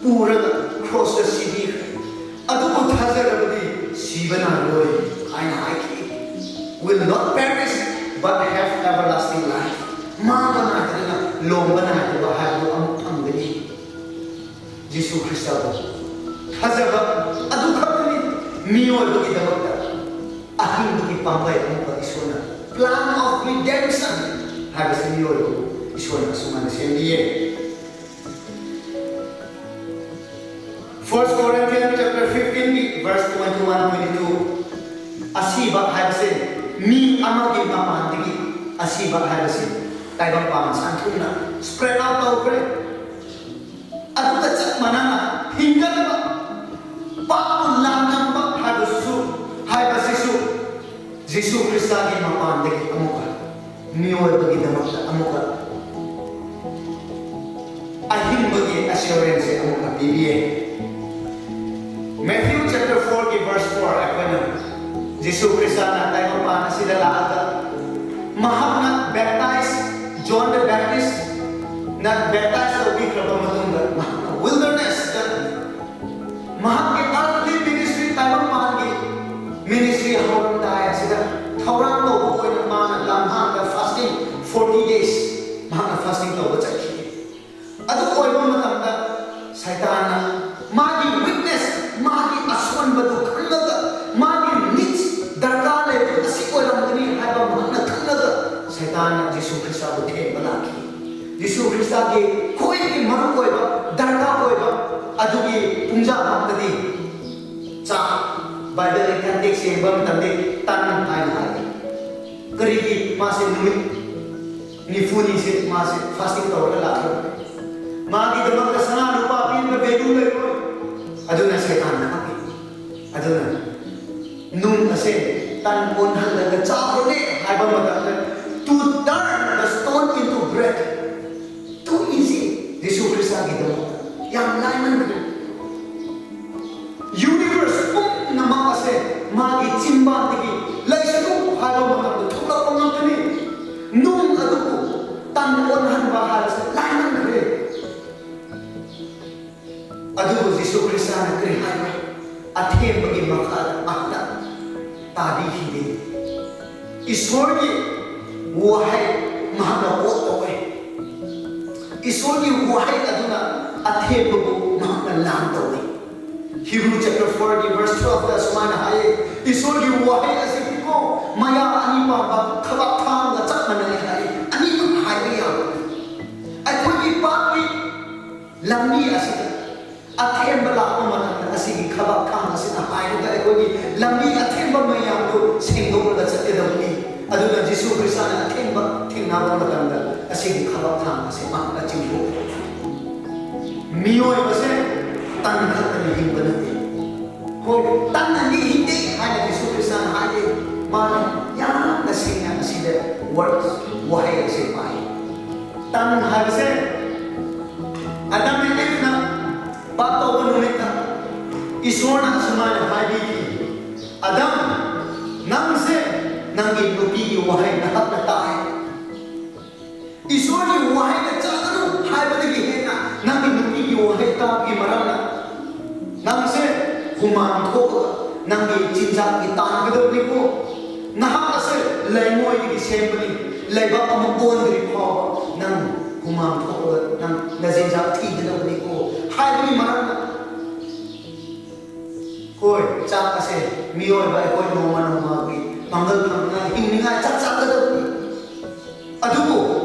ꯄꯨꯔꯒ cross ꯇ ꯁꯤꯕꯤꯈ꯭ꯔꯦ꯫ ꯑꯗꯨꯕꯨ ꯊꯥꯖꯔꯕꯗꯤ ꯁꯤꯕ ꯅꯥꯏꯔꯣꯏ" ꯍꯥꯏꯅ ꯍꯥꯏꯈꯤ꯫ "Will not perish but have everlasting life"꯫ ꯃꯥꯡꯕ ꯅꯥꯏꯗꯅ ꯂꯣꯝꯕ ꯅꯥꯏꯗꯕ ꯍꯥꯏꯕꯗꯨ ꯑꯃꯨꯛ ꯐꯪꯒꯅꯤ꯫ ꯖꯤꯁꯨ ꯈ꯭ꯔꯤꯁꯇꯕꯨ ꯊꯥꯖꯕ ꯑꯗꯨ ꯈꯛꯇꯅꯤ ꯃꯤꯑꯣꯏꯕꯒꯤꯗꯃꯛꯇ ꯑꯍꯤꯡꯕꯒꯤ ꯄꯥꯝꯕꯩ ꯑꯃꯨꯛꯀ ꯏꯁꯣꯔꯅ, plan of redemption ꯍꯥꯏꯕꯁꯤ ꯃꯤꯑꯣꯏꯕꯕꯨ ꯏꯁꯣꯔꯅ ꯑꯁꯨꯃꯥꯏꯅ ꯁꯦꯝꯕꯤꯌꯦ꯫ First Corinthians chapter fifteen ꯒꯤ verse twenty one, twenty two, ꯑꯁꯤꯕ ꯍꯥꯏꯕꯁꯦ ꯃꯤ ꯑꯃꯒꯤ ꯃꯄꯥꯟꯗꯒꯤ ꯑꯁꯤꯕ ꯍꯥꯏꯕꯁꯤ ꯇꯥꯏꯕꯪꯄꯥꯟ ꯁꯟꯊꯨꯡꯅ spread out ꯇꯧꯈ꯭ꯔꯦ꯫ ꯑꯗꯨꯒ ꯆꯞ ꯃꯥꯟꯅꯅ ꯍꯤꯡꯒꯠꯄ, ꯄꯥꯞꯄꯨ ꯂꯥꯟꯗꯝꯕ ꯍꯥꯏꯕꯁꯤꯁꯨ, ꯍꯥꯏꯕꯁꯤꯁꯨ ꯖꯤꯁꯨ ꯈ꯭ꯔꯤꯁꯇꯒꯤ ꯃꯄꯥꯟꯗꯒꯤ ꯑꯃꯨꯛꯀ ꯃꯤꯑꯣꯏꯕꯒꯤꯗꯃꯛꯇ ꯑꯃꯨꯛꯀ ꯑꯍꯤꯡꯕꯒꯤ assurance ꯑꯃꯨꯛꯀ ꯄꯤꯕꯤꯌꯦ꯫ Matthew chapter four ꯒꯤ verse four ꯑꯩꯈꯣꯏꯅ ꯖꯤꯁꯨ ꯈ꯭ꯔꯤꯁꯇꯅ ꯇꯥꯏꯕꯪꯄꯥꯟ ꯑꯁꯤꯗ ꯂꯥꯛꯑꯒ ꯃꯍꯥꯛꯅ baptize, John the Baptist ꯅ baptize ꯇꯧꯕꯤꯈ꯭ꯔꯕ ꯃꯇꯨꯡꯗ ꯃꯍꯥꯛꯅ wilderness ꯇ ꯃꯍꯥꯛꯀꯤ earthly ministry, ꯇꯥꯏꯕꯪꯄꯥꯟꯒꯤ ministry ꯍꯧꯔꯝꯗꯥꯏ ꯑꯁꯤꯗ ꯊꯧꯔꯥꯡ ꯇꯧꯕ ꯑꯣꯏꯅ ꯃꯥꯅ ꯂꯝꯍꯥꯡꯗ fasting forty days ꯃꯍꯥꯛꯅ fasting ꯇꯧꯕ ꯆꯠꯈꯤ꯫ ꯑꯗꯨ ꯑꯣꯏꯕ ꯃꯇꯝꯗ ꯁꯩꯇꯥꯟꯅ ꯃꯥꯒꯤ weakness, ꯃꯥꯒꯤ ꯑꯁꯣꯟꯕꯗꯨ ꯈꯪꯂꯒ, ꯃꯥꯒꯤ needs, ꯗꯔꯀꯥꯔ ꯂꯩꯕ ꯑꯁꯤ ꯑꯣꯏꯔꯝꯒꯅꯤ ꯍꯥꯏꯕ ꯃꯍꯥꯛꯅ ꯈꯪꯂꯒ ꯁꯩꯇꯥꯟꯅ ꯖꯤꯁꯨ ꯈ꯭ꯔꯤꯁꯇꯕꯨ ꯊꯦꯝꯕ ꯂꯥꯛꯈꯤ꯫ ꯖꯤꯁꯨ ꯈ꯭ꯔꯤꯁꯇꯒꯤ ꯈ꯭ꯋꯥꯏꯗꯒꯤ ꯃꯔꯨ ꯑꯣꯏꯕ, ꯗꯔꯀꯥꯔ ꯑꯣꯏꯕ ꯑꯗꯨꯒꯤ ꯄꯨꯡꯖꯥꯃꯛꯇꯗꯤ ꯆꯥꯛ, Bible ꯒꯤ context ꯌꯦꯡꯕ ꯃꯇꯝꯗꯤ ꯇꯟ ꯍꯥꯏꯅ ꯍꯥꯏ꯫ ꯀꯔꯤꯒꯤ ꯃꯥꯁꯦ ꯅꯨꯃꯤꯠ ꯅꯤꯐꯨꯅꯤꯁꯦ ꯃꯥꯁꯦ fasting ꯇꯧꯔꯒ ꯂꯥꯛꯈ꯭ꯔꯕꯅꯦ? ꯃꯥꯒꯤꯗꯃꯛꯇ ꯁꯅꯥ ꯂꯨꯄꯥ ꯄꯤꯔꯒ value ꯂꯩꯔꯣꯏ꯫ ꯑꯗꯨꯅ ꯁꯩꯇꯥꯟꯅ ꯈꯪꯉꯤ꯫ ꯑꯗꯨꯅ ꯅꯨꯡ ꯑꯁꯦ ꯇꯟ ꯑꯣꯟꯍꯜꯂꯒ ꯆꯥꯈ꯭ꯔꯣꯅꯦ ꯍꯥꯏꯕ ꯃꯇꯝꯗ, "To turn the stone into bread." Too easy. ꯖꯤꯁꯨ ꯈ꯭ꯔꯤꯁꯇꯒꯤꯗꯃꯛꯇ ꯌꯥꯝ ꯂꯥꯏꯃꯟꯈ꯭ꯔꯦ꯫ ꯌꯨꯅꯤꯚꯔꯁ ꯄꯨꯝꯅꯃꯛ ꯑꯁꯦ ꯃꯥꯒꯤ ꯆꯤꯟꯕꯥꯟꯗꯒꯤ ꯂꯩꯁꯅꯨ ꯍꯥꯏꯕ ꯃꯇꯝꯗ ꯊꯣꯛꯂꯛꯄ ꯉꯥꯛꯇꯅꯤ꯫ ꯅꯨꯡ ꯑꯗꯨꯕꯨ ꯇꯟ ꯑꯣꯟꯍꯟꯕ ꯍꯥꯏꯕꯁꯦ ꯂꯥꯏꯃꯟꯈ꯭ꯔꯦ꯫ ꯑꯗꯨꯕꯨ ꯖꯤꯁꯨ ꯈ꯭ꯔꯤꯁꯇꯅ ꯀꯔꯤ ꯍꯥꯏꯕ꯭ꯔꯥ? ꯑꯊꯦꯝꯕꯒꯤ ꯃꯈꯥꯗ ꯃꯍꯥꯛꯅ ꯇꯥꯕꯤꯈꯤꯗꯦ꯫ ꯏꯁꯣꯔꯒꯤ ꯋꯥꯍꯩ ꯃꯍꯥꯛꯅ ꯀꯣꯠ ꯇꯧꯋꯦ꯫ ꯏꯁꯣꯔꯒꯤ ꯋꯥꯍꯩ ꯑꯗꯨꯅ ꯑꯊꯦꯝꯕꯕꯨ ꯃꯍꯥꯛꯅ ꯂꯥꯟ ꯇꯧꯋꯦ꯫ Hebrew chapter four ꯒꯤ verse twelve ꯗ ꯁꯨꯃꯥꯏꯅ ꯍꯥꯏꯌꯦ, "ꯏꯁꯣꯔꯒꯤ ꯋꯥꯍꯩ ꯑꯁꯤꯗꯤꯀꯣ ꯃꯌꯥ ꯑꯅꯤ ꯄꯥꯟꯕ ꯈꯕꯥꯛ ꯊꯥꯡꯒ ꯆꯞ ꯃꯥꯟꯅꯩ" ꯍꯥꯏꯌꯦ꯫ ꯑꯅꯤꯃꯛ ꯍꯥꯏꯕ ꯌꯥꯕ꯫ ꯑꯩꯈꯣꯏꯒꯤ ꯄꯥꯞꯀꯤ ꯂꯝꯕꯤ ꯑꯁꯤꯗ ꯑꯊꯦꯝꯕ ꯂꯥꯛꯄ ꯃꯇꯝꯗ ꯑꯁꯤꯒꯤ ꯈꯕꯥꯛ ꯊꯥꯡ ꯑꯁꯤꯅ ꯍꯥꯏꯔꯒ ꯑꯩꯈꯣꯏꯒꯤ ꯂꯝꯕꯤ ꯑꯊꯦꯝꯕ ꯃꯌꯥꯝꯗꯨ ꯁꯦꯡꯗꯣꯛꯂꯒ ꯆꯠꯀꯗꯕꯅꯤ꯫ ꯑꯗꯨꯅ ꯖꯤꯁꯨ ꯈ꯭ꯔꯤꯁꯇꯅ ꯑꯊꯦꯝꯕ ꯊꯦꯡꯅꯕ ꯃꯇꯝꯗ ꯑꯁꯤꯒꯤ ꯈꯕꯥꯛ ꯊꯥꯡ ꯑꯁꯤ ꯃꯍꯥꯛꯅ ꯆꯤꯡꯊꯣꯛꯈꯤ꯫ ꯃꯤꯑꯣꯏꯕꯁꯦ ꯇꯟ ꯈꯛꯇꯅ ꯍꯤꯡꯕ ꯅꯠꯇꯦ꯫ ꯍꯣꯏ, ꯇꯟꯅꯗꯤ ꯍꯤꯡꯗꯦ ꯍꯥꯏꯅ ꯖꯤꯁꯨ ꯈ꯭ꯔꯤꯁꯇꯅ ꯍꯥꯏꯗꯦ꯫ ꯃꯥꯅ ꯌꯥꯝꯅ ꯁꯦꯡꯅ ꯑꯁꯤꯗ ꯋꯥꯔꯗ, ꯋꯥꯍꯩ ꯑꯁꯤ ꯄꯥꯏ꯫ ꯇꯟ ꯍꯥꯏꯕꯁꯦ ꯑꯗꯝ ꯑꯦꯟ ꯏꯚꯅ ꯄꯥꯞ ꯇꯧꯕ ꯅꯨꯃꯤꯠꯇ ꯏꯁꯣꯔꯅ ꯑꯁꯨꯃꯥꯏꯅ ꯍꯥꯏꯕꯤꯈꯤ, "ꯑꯗꯝ, ꯅꯪꯁꯦ ꯅꯪꯒꯤ ꯅꯨꯄꯤꯒꯤ ꯋꯥꯍꯩ ꯅꯍꯥꯛꯅ ꯇꯥꯏ꯫ ꯏꯁꯣꯔꯒꯤ ꯋꯥꯍꯩꯅ ꯆꯥꯒꯅꯨ ꯍꯥꯏꯕꯗꯒꯤ ꯍꯦꯟꯅ ꯅꯪꯒꯤ ꯅꯨꯄꯤꯒꯤ ꯋꯥꯍꯩ ꯇꯥꯕꯒꯤ ꯃꯔꯝꯅ ꯅꯪꯁꯦ ꯍꯨꯃꯥꯡ ꯊꯣꯛꯑꯒ ꯅꯪꯒꯤ ꯆꯤꯟꯖꯥꯛꯀꯤ ꯇꯥꯟꯒꯗꯕꯅꯤꯀꯣ꯫ ꯅꯍꯥꯛ ꯑꯁꯦ ꯂꯩꯉꯣꯏꯗꯒꯤ ꯁꯦꯝꯕꯅꯤ, ꯂꯩꯕꯥꯛ ꯑꯃ ꯑꯣꯟꯗ꯭ꯔꯤ ꯐꯥꯎꯕ ꯅꯪ ꯍꯨꯃꯥꯡ ꯊꯣꯛꯑꯒ ꯅꯪ ꯅꯆꯤꯟꯖꯥꯛ ꯊꯤꯒꯗꯕꯅꯤꯀꯣ" ꯍꯥꯏꯕꯒꯤ ꯃꯔꯝꯅ꯫ ꯍꯣꯏ, ꯆꯥꯛ ꯑꯁꯦ ꯃꯤꯑꯣꯏꯕ ꯑꯩꯈꯣꯏ ꯅꯣꯡꯃ ꯅꯣꯡꯃꯒꯤ ꯄꯥꯡꯒꯜ ꯐꯪꯅ ꯍꯤꯡꯅꯤꯡꯉꯥꯏ ꯆꯥꯛ ꯆꯥꯒꯗꯕꯅꯤ꯫ ꯑꯗꯨꯕꯨ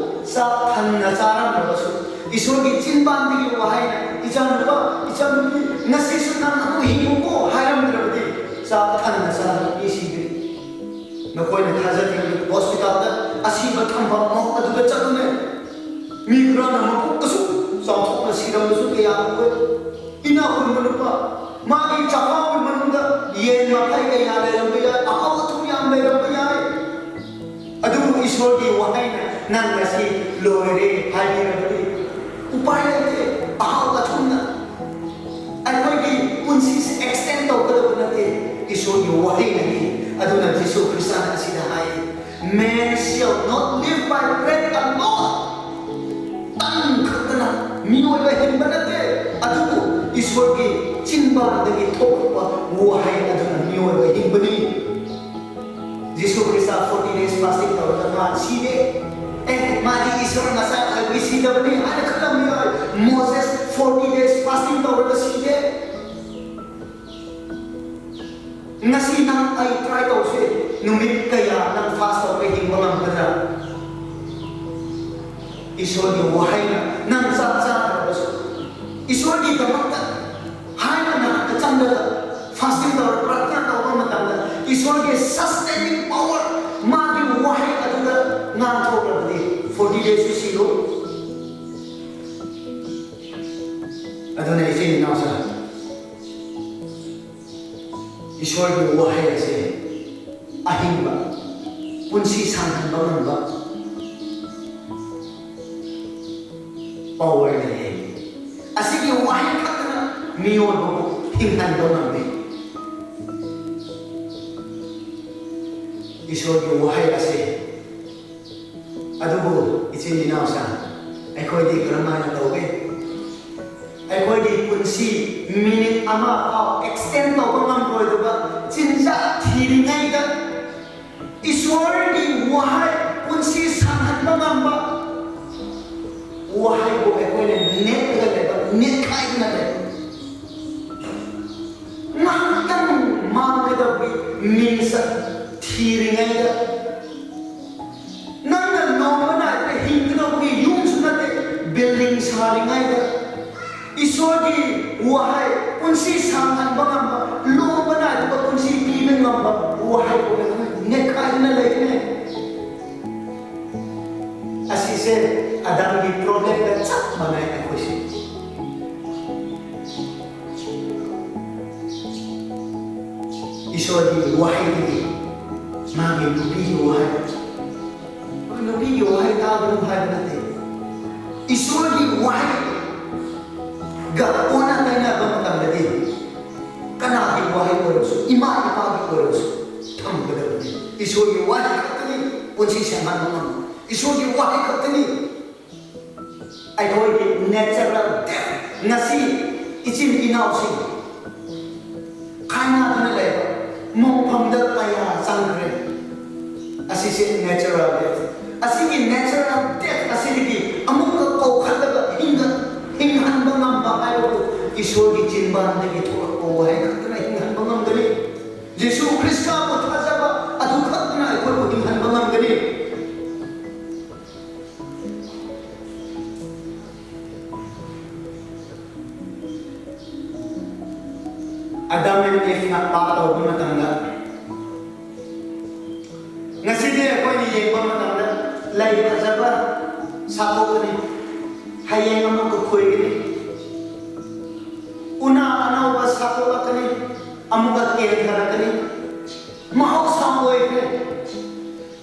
ꯆꯥꯛ ꯊꯟꯅ ꯆꯥꯔꯝꯂꯕꯁꯨ, ꯏꯁꯣꯔꯒꯤ ꯆꯤꯟꯕꯥꯟꯗꯒꯤ ꯋꯥꯍꯩꯅ, "ꯏꯆꯥꯅꯨꯄꯥ, ꯏꯆꯥꯅꯨꯄꯤ, ꯉꯁꯤꯁꯨ ꯅꯪ ꯑꯗꯨ ꯍꯤꯡꯉꯨꯀꯣ" ꯍꯥꯏꯔꯝꯗ꯭ꯔꯕꯗꯤ ꯆꯥꯛ ꯊꯟꯅ ꯆꯥꯗꯕ ꯃꯤꯁꯤꯡꯗꯤ ꯅꯈꯣꯏꯅ ꯊꯥꯖꯗ꯭ꯔꯤꯕ ꯍꯣꯁꯄꯤꯇꯥꯜꯗ ꯑꯁꯤꯕ ꯊꯝꯕ ꯃꯐꯝ ꯑꯗꯨꯗ ꯆꯠꯂꯨꯅꯦ꯫ ꯃꯤ ꯈꯔꯅ ꯃꯄꯨꯛ ꯑꯁꯨꯛ ꯆꯥꯎꯊꯣꯛꯅ ꯁꯤꯔꯝꯕꯁꯨ ꯀꯌꯥ ꯎꯏ꯫ ꯏꯅꯥꯛ ꯈꯨꯟꯕ ꯅꯨꯄꯥ, ꯃꯥꯒꯤ ꯆꯈꯥꯎꯒꯤ ꯃꯅꯨꯡꯗ ꯃꯈꯩ ꯀꯌꯥ ꯂꯩꯔꯝꯕ ꯌꯥꯏ, ꯑꯍꯥꯎ ꯑꯊꯨꯝ ꯌꯥꯝ ꯂꯩꯔꯝꯕ ꯌꯥꯏ꯫ ꯑꯗꯨꯕꯨ ꯏꯁꯣꯔꯒꯤ ꯋꯥꯍꯩꯅ ꯅꯪ ꯉꯁꯤ ꯂꯣꯏꯔꯦ ꯍꯥꯏꯕꯤꯔꯕꯗꯤ ꯎꯄꯥꯏ ꯂꯩꯇꯦ꯫ ꯑꯍꯥꯎ ꯑꯊꯨꯝꯅ ꯑꯩꯈꯣꯏꯒꯤ ꯄꯨꯟꯁꯤꯁꯦ ꯑꯦꯛꯁꯇꯦꯟ ꯇꯧꯒꯗꯕ ꯅꯠꯇꯦ, ꯏꯁꯣꯔꯒꯤ ꯋꯥꯍꯩꯅꯅꯤ꯫ ꯑꯗꯨꯅ ꯖꯤꯁꯨ ꯈ꯭ꯔꯤꯁꯇꯅ ꯑꯁꯤꯗ ꯍꯥꯏ, "Man shall not live by bread alone." ꯇꯟ ꯈꯛꯇꯅ ꯃꯤꯑꯣꯏꯕ ꯍꯤꯡꯕ ꯅꯠꯇꯦ, ꯑꯗꯨꯕꯨ ꯏꯁꯣꯔꯒꯤ ꯆꯤꯟꯕꯥꯟꯗꯒꯤ ꯊꯣꯛꯂꯛꯄ ꯋꯥꯍꯩ ꯑꯗꯨꯅ ꯃꯤꯑꯣꯏꯕ ꯍꯤꯡꯕꯅꯤ꯫ Jesus Christ forty days fasting ꯇꯧꯔꯒ ꯃꯥ ꯁꯤꯗꯦ꯫ ꯑꯦ, ꯃꯥꯗꯤ ꯏꯁꯣꯔ ꯃꯆꯥ ꯑꯣꯏꯕꯒꯤ ꯁꯤꯗꯕꯅꯤ ꯍꯥꯏꯅ ꯈꯜꯂꯝꯕ ꯌꯥꯏ꯫ ꯃꯣꯁꯦꯁ forty days fasting ꯇꯧꯔꯒ ꯁꯤꯗꯦ꯫ ꯉꯁꯤ ꯅꯪ ꯑꯩ ꯇ꯭ꯔꯥꯏ ꯇꯧꯁꯦ꯫ ꯅꯨꯃꯤꯠ ꯀꯌꯥ ꯅꯪ ꯐꯥꯁ ꯇꯧꯔꯒ ꯍꯤꯡꯕ ꯉꯝꯒꯗ꯭ꯔꯥ? ꯏꯁꯣꯔꯒꯤ ꯋꯥꯍꯩꯅ ꯅꯪ ꯆꯥꯛ ꯆꯥꯗ꯭ꯔꯕꯁꯨ, ꯏꯁꯣꯔꯒꯤꯗꯃꯛꯇ ꯍꯥꯏꯅ ꯅꯍꯥꯛꯅ ꯆꯪꯂꯒ ꯐꯥꯁꯇꯤꯡ ꯇꯧꯔꯒ ꯄ꯭ꯔꯥꯔꯊꯅꯥ ꯇꯧꯕ ꯃꯇꯝꯗ ꯏꯁꯣꯔꯒꯤ sustaining power, ꯃꯥꯒꯤ ꯋꯥꯍꯩ ꯑꯗꯨꯗ ꯉꯥꯡꯊꯣꯛꯂꯕꯗꯤ forty days ꯁꯨ ꯁꯤꯔꯣ꯫ ꯑꯗꯨꯅ ꯏꯆꯤꯟ ꯏꯅꯥꯎꯁꯤꯡ, ꯏꯁꯣꯔꯒꯤ ꯋꯥꯍꯩ ꯑꯁꯤ ꯑꯍꯤꯡꯕ, ꯄꯨꯟꯁꯤ ꯁꯥꯡꯍꯟꯕ ꯉꯝꯕ ꯄꯋꯔ ꯂꯩꯌꯦ꯫ ꯑꯁꯤꯒꯤ ꯋꯥꯍꯩ ꯈꯛꯇꯅ ꯃꯤꯑꯣꯏꯕꯕꯨ ꯍꯤꯡꯍꯟꯕ ꯉꯝꯃꯤ꯫ ꯏꯁꯣꯔꯒꯤ ꯋꯥꯍꯩ ꯑꯁꯤ꯫ ꯑꯗꯨꯕꯨ ꯏꯆꯤꯟ ꯏꯅꯥꯎꯁꯤꯡ, ꯑꯩꯈꯣꯏꯗꯤ ꯀꯔꯝꯍꯥꯏꯅ ꯇꯧꯒꯦ? ꯑꯩꯈꯣꯏꯒꯤ ꯄꯨꯟꯁꯤ ꯃꯤꯅꯤꯠ ꯑꯃ ꯐꯥꯎ ꯑꯦꯛꯁꯇꯦꯟ ꯇꯧꯕ ꯉꯝꯂꯣꯏꯗꯕ ꯆꯤꯟꯖꯥꯛ ꯊꯤꯔꯤꯉꯩꯗ, ꯏꯁꯣꯔꯒꯤ ꯋꯥꯍꯩ, ꯄꯨꯟꯁꯤ ꯁꯥꯡꯍꯟꯕ ꯉꯝꯕ ꯋꯥꯍꯩꯕꯨ ꯑꯩꯈꯣꯏꯅ ꯅꯦꯠꯂꯒ ꯂꯩꯕ, ꯅꯦꯠꯈꯥꯏꯗꯨꯅ ꯂꯩꯕ꯫ ꯉꯥꯏꯍꯥꯛꯇꯪ ꯃꯥꯡꯒꯗꯕꯒꯤ ꯃꯤꯡꯆꯠ ꯊꯤꯔꯤꯉꯩꯗ, ꯅꯪꯅ ꯅꯣꯡꯃ ꯅꯥꯏꯗꯅ ꯍꯤꯡꯒꯗꯧꯕꯒꯤ ꯌꯨꯝꯁꯨ ꯅꯠꯇꯦ, ꯕꯤꯜꯗꯤꯡ ꯁꯥꯔꯤꯉꯩꯗ, ꯏꯁꯣꯔꯒꯤ ꯋꯥꯍꯩ, ꯄꯨꯟꯁꯤ ꯁꯥꯡꯍꯟꯕ ꯉꯝꯕ, ꯂꯣꯝꯕ ꯅꯥꯏꯗꯕ ꯄꯨꯟꯁꯤ ꯄꯤꯕ ꯉꯝꯕ ꯋꯥꯍꯩ ꯑꯣꯏꯔꯒ ꯅꯦꯠꯈꯥꯏꯗꯨꯅ ꯂꯩꯔꯤꯅꯦ꯫ ꯑꯁꯤꯁꯦ ꯑꯗꯝꯒꯤ ꯄ꯭ꯔꯣꯕ꯭ꯂꯦꯝꯒ ꯆꯞ ꯃꯥꯟꯅꯩ ꯑꯩꯈꯣꯏꯁꯦ꯫ ꯏꯁꯣꯔꯒꯤ ꯋꯥꯍꯩꯗꯒꯤ, ꯃꯥꯒꯤ ꯅꯨꯄꯤꯒꯤ ꯋꯥꯍꯩ, ꯅꯨꯄꯤꯒꯤ ꯋꯥꯍꯩ ꯇꯥꯒꯅꯨ ꯍꯥꯏꯕ ꯅꯠꯇꯦ꯫ ꯏꯁꯣꯔꯒꯤ ꯋꯥꯍꯩꯒ ꯑꯣꯟꯅ ꯇꯩꯅꯕ ꯃꯇꯝꯗꯗꯤ, ꯀꯅꯥꯒꯤ ꯋꯥꯍꯩ ꯑꯣꯏꯔꯁꯨ, ꯏꯃꯥ ꯏꯄꯥꯒꯤ ꯑꯣꯏꯔꯁꯨ, ꯊꯝꯒꯗꯕꯅꯤ꯫ ꯏꯁꯣꯔꯒꯤ ꯋꯥꯍꯩ ꯈꯛꯇꯅꯤ ꯄꯨꯟꯁꯤ ꯁꯦꯝꯍꯟꯕ ꯉꯝꯕ꯫ ꯏꯁꯣꯔꯒꯤ ꯋꯥꯍꯩ ꯈꯛꯇꯅꯤ꯫ ꯑꯩꯈꯣꯏꯒꯤ natural death, ꯉꯁꯤ ꯏꯆꯤꯟ ꯏꯅꯥꯎꯁꯤꯡ ꯈꯥꯏꯅꯗꯨꯅ ꯂꯩꯕ ꯃꯣꯡꯐꯝꯗ ꯀꯌꯥ ꯆꯪꯈ꯭ꯔꯦ꯫ ꯑꯁꯤꯁꯦ natural death꯫ ꯑꯁꯤꯒꯤ natural death ꯑꯁꯤꯗꯒꯤ ꯑꯃꯨꯛꯀ ꯀꯧꯈꯠꯂꯒ ꯍꯤꯡꯒꯠ-, ꯍꯤꯡꯍꯟꯕ ꯉꯝꯕ ꯍꯥꯏꯕꯕꯨ ꯏꯁꯣꯔꯒꯤ ꯆꯤꯟꯕꯥꯟꯗꯒꯤ ꯊꯣꯛꯂꯛꯄ ꯋꯥꯍꯩ ꯈꯛꯇꯅ ꯍꯤꯡꯍꯟꯕ ꯉꯝꯒꯅꯤ꯫ ꯌꯦꯁꯨ ꯈ꯭ꯔꯤꯁꯇꯕꯨ ꯊꯥꯖꯕ ꯑꯗꯨ ꯈꯛꯇꯅ ꯑꯩꯈꯣꯏꯕꯨ ꯍꯤꯡꯍꯟꯕ ꯉꯝꯒꯅꯤ꯫ Adam and Eve ꯅ ꯄꯥꯞ ꯇꯧꯕ ꯃꯇꯝꯗ, ꯉꯁꯤꯗꯤ ꯑꯩꯈꯣꯏꯅ ꯌꯦꯡꯕ ꯃꯇꯝꯗ ꯂꯩ ꯐꯖꯕ ꯁꯥꯠꯇꯣꯛꯀꯅꯤ, ꯍꯌꯦꯡ ꯑꯃꯨꯛꯀ ꯈꯨꯏꯒꯅꯤ, ꯎꯅꯥ ꯑꯅꯧꯕ ꯁꯥꯠꯇꯣꯛꯂꯛꯀꯅꯤ, ꯑꯃꯨꯛꯀ ꯀꯦꯟꯊꯔꯛꯀꯅꯤ꯫ ꯃꯍꯧꯁꯥ ꯑꯣꯏꯈ꯭ꯔꯦ꯫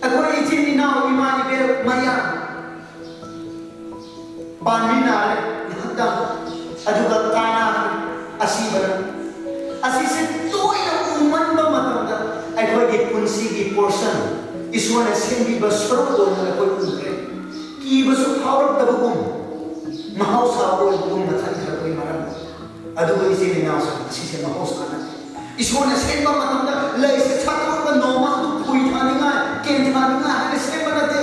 ꯑꯩꯈꯣꯏ ꯏꯆꯤꯟ ꯏꯅꯥꯎ, ꯏꯃꯥ ꯏꯕꯦꯜ ꯃꯌꯥꯝ ꯄꯥꯟꯃꯤꯟꯅꯔꯦ ꯉꯥꯏꯍꯥꯛꯇꯪ, ꯑꯗꯨꯒ ꯀꯥꯏꯅꯈ꯭ꯔꯦ꯫ ꯑꯁꯤꯕꯅ, ꯑꯁꯤꯁꯦ ꯇꯣꯏꯅ ꯎꯃꯟꯕ ꯃꯇꯝꯗ ꯑꯩꯈꯣꯏꯒꯤ ꯄꯨꯟꯁꯤꯒꯤ portion, ꯏꯁꯣꯔꯅ ꯁꯦꯝꯕꯤꯕ ꯁꯔꯨꯛ ꯑꯣꯏꯅ ꯑꯩꯈꯣꯏ ꯎꯈ꯭ꯔꯦ꯫ ꯀꯤꯕꯁꯨ ꯐꯥꯎꯔꯛꯇꯕꯒꯨꯝ, ꯃꯍꯧꯁꯥ ꯑꯣꯏꯕꯒꯨꯝꯅ ꯈꯟꯈ꯭ꯔꯕꯒꯤ ꯃꯔꯝ꯫ ꯑꯗꯨꯕꯨ ꯏꯆꯤꯟ ꯏꯅꯥꯎꯁꯤꯡ, ꯑꯁꯤꯁꯦ ꯃꯍꯧꯁꯥ ꯅꯠꯇꯦ꯫ ꯏꯁꯣꯔꯅ ꯁꯦꯝꯕ ꯃꯇꯝꯗ ꯂꯩꯁꯦ ꯁꯥꯠꯇꯣꯛꯑꯒ ꯅꯣꯡꯃ ꯑꯗꯨ ꯈꯨꯏ ꯊꯥꯅꯤꯡꯉꯥꯏ, ꯀꯦꯟ ꯊꯥꯅꯤꯡꯉꯥꯏ ꯍꯥꯏꯅ ꯁꯦꯝꯕ ꯅꯠꯇꯦ꯫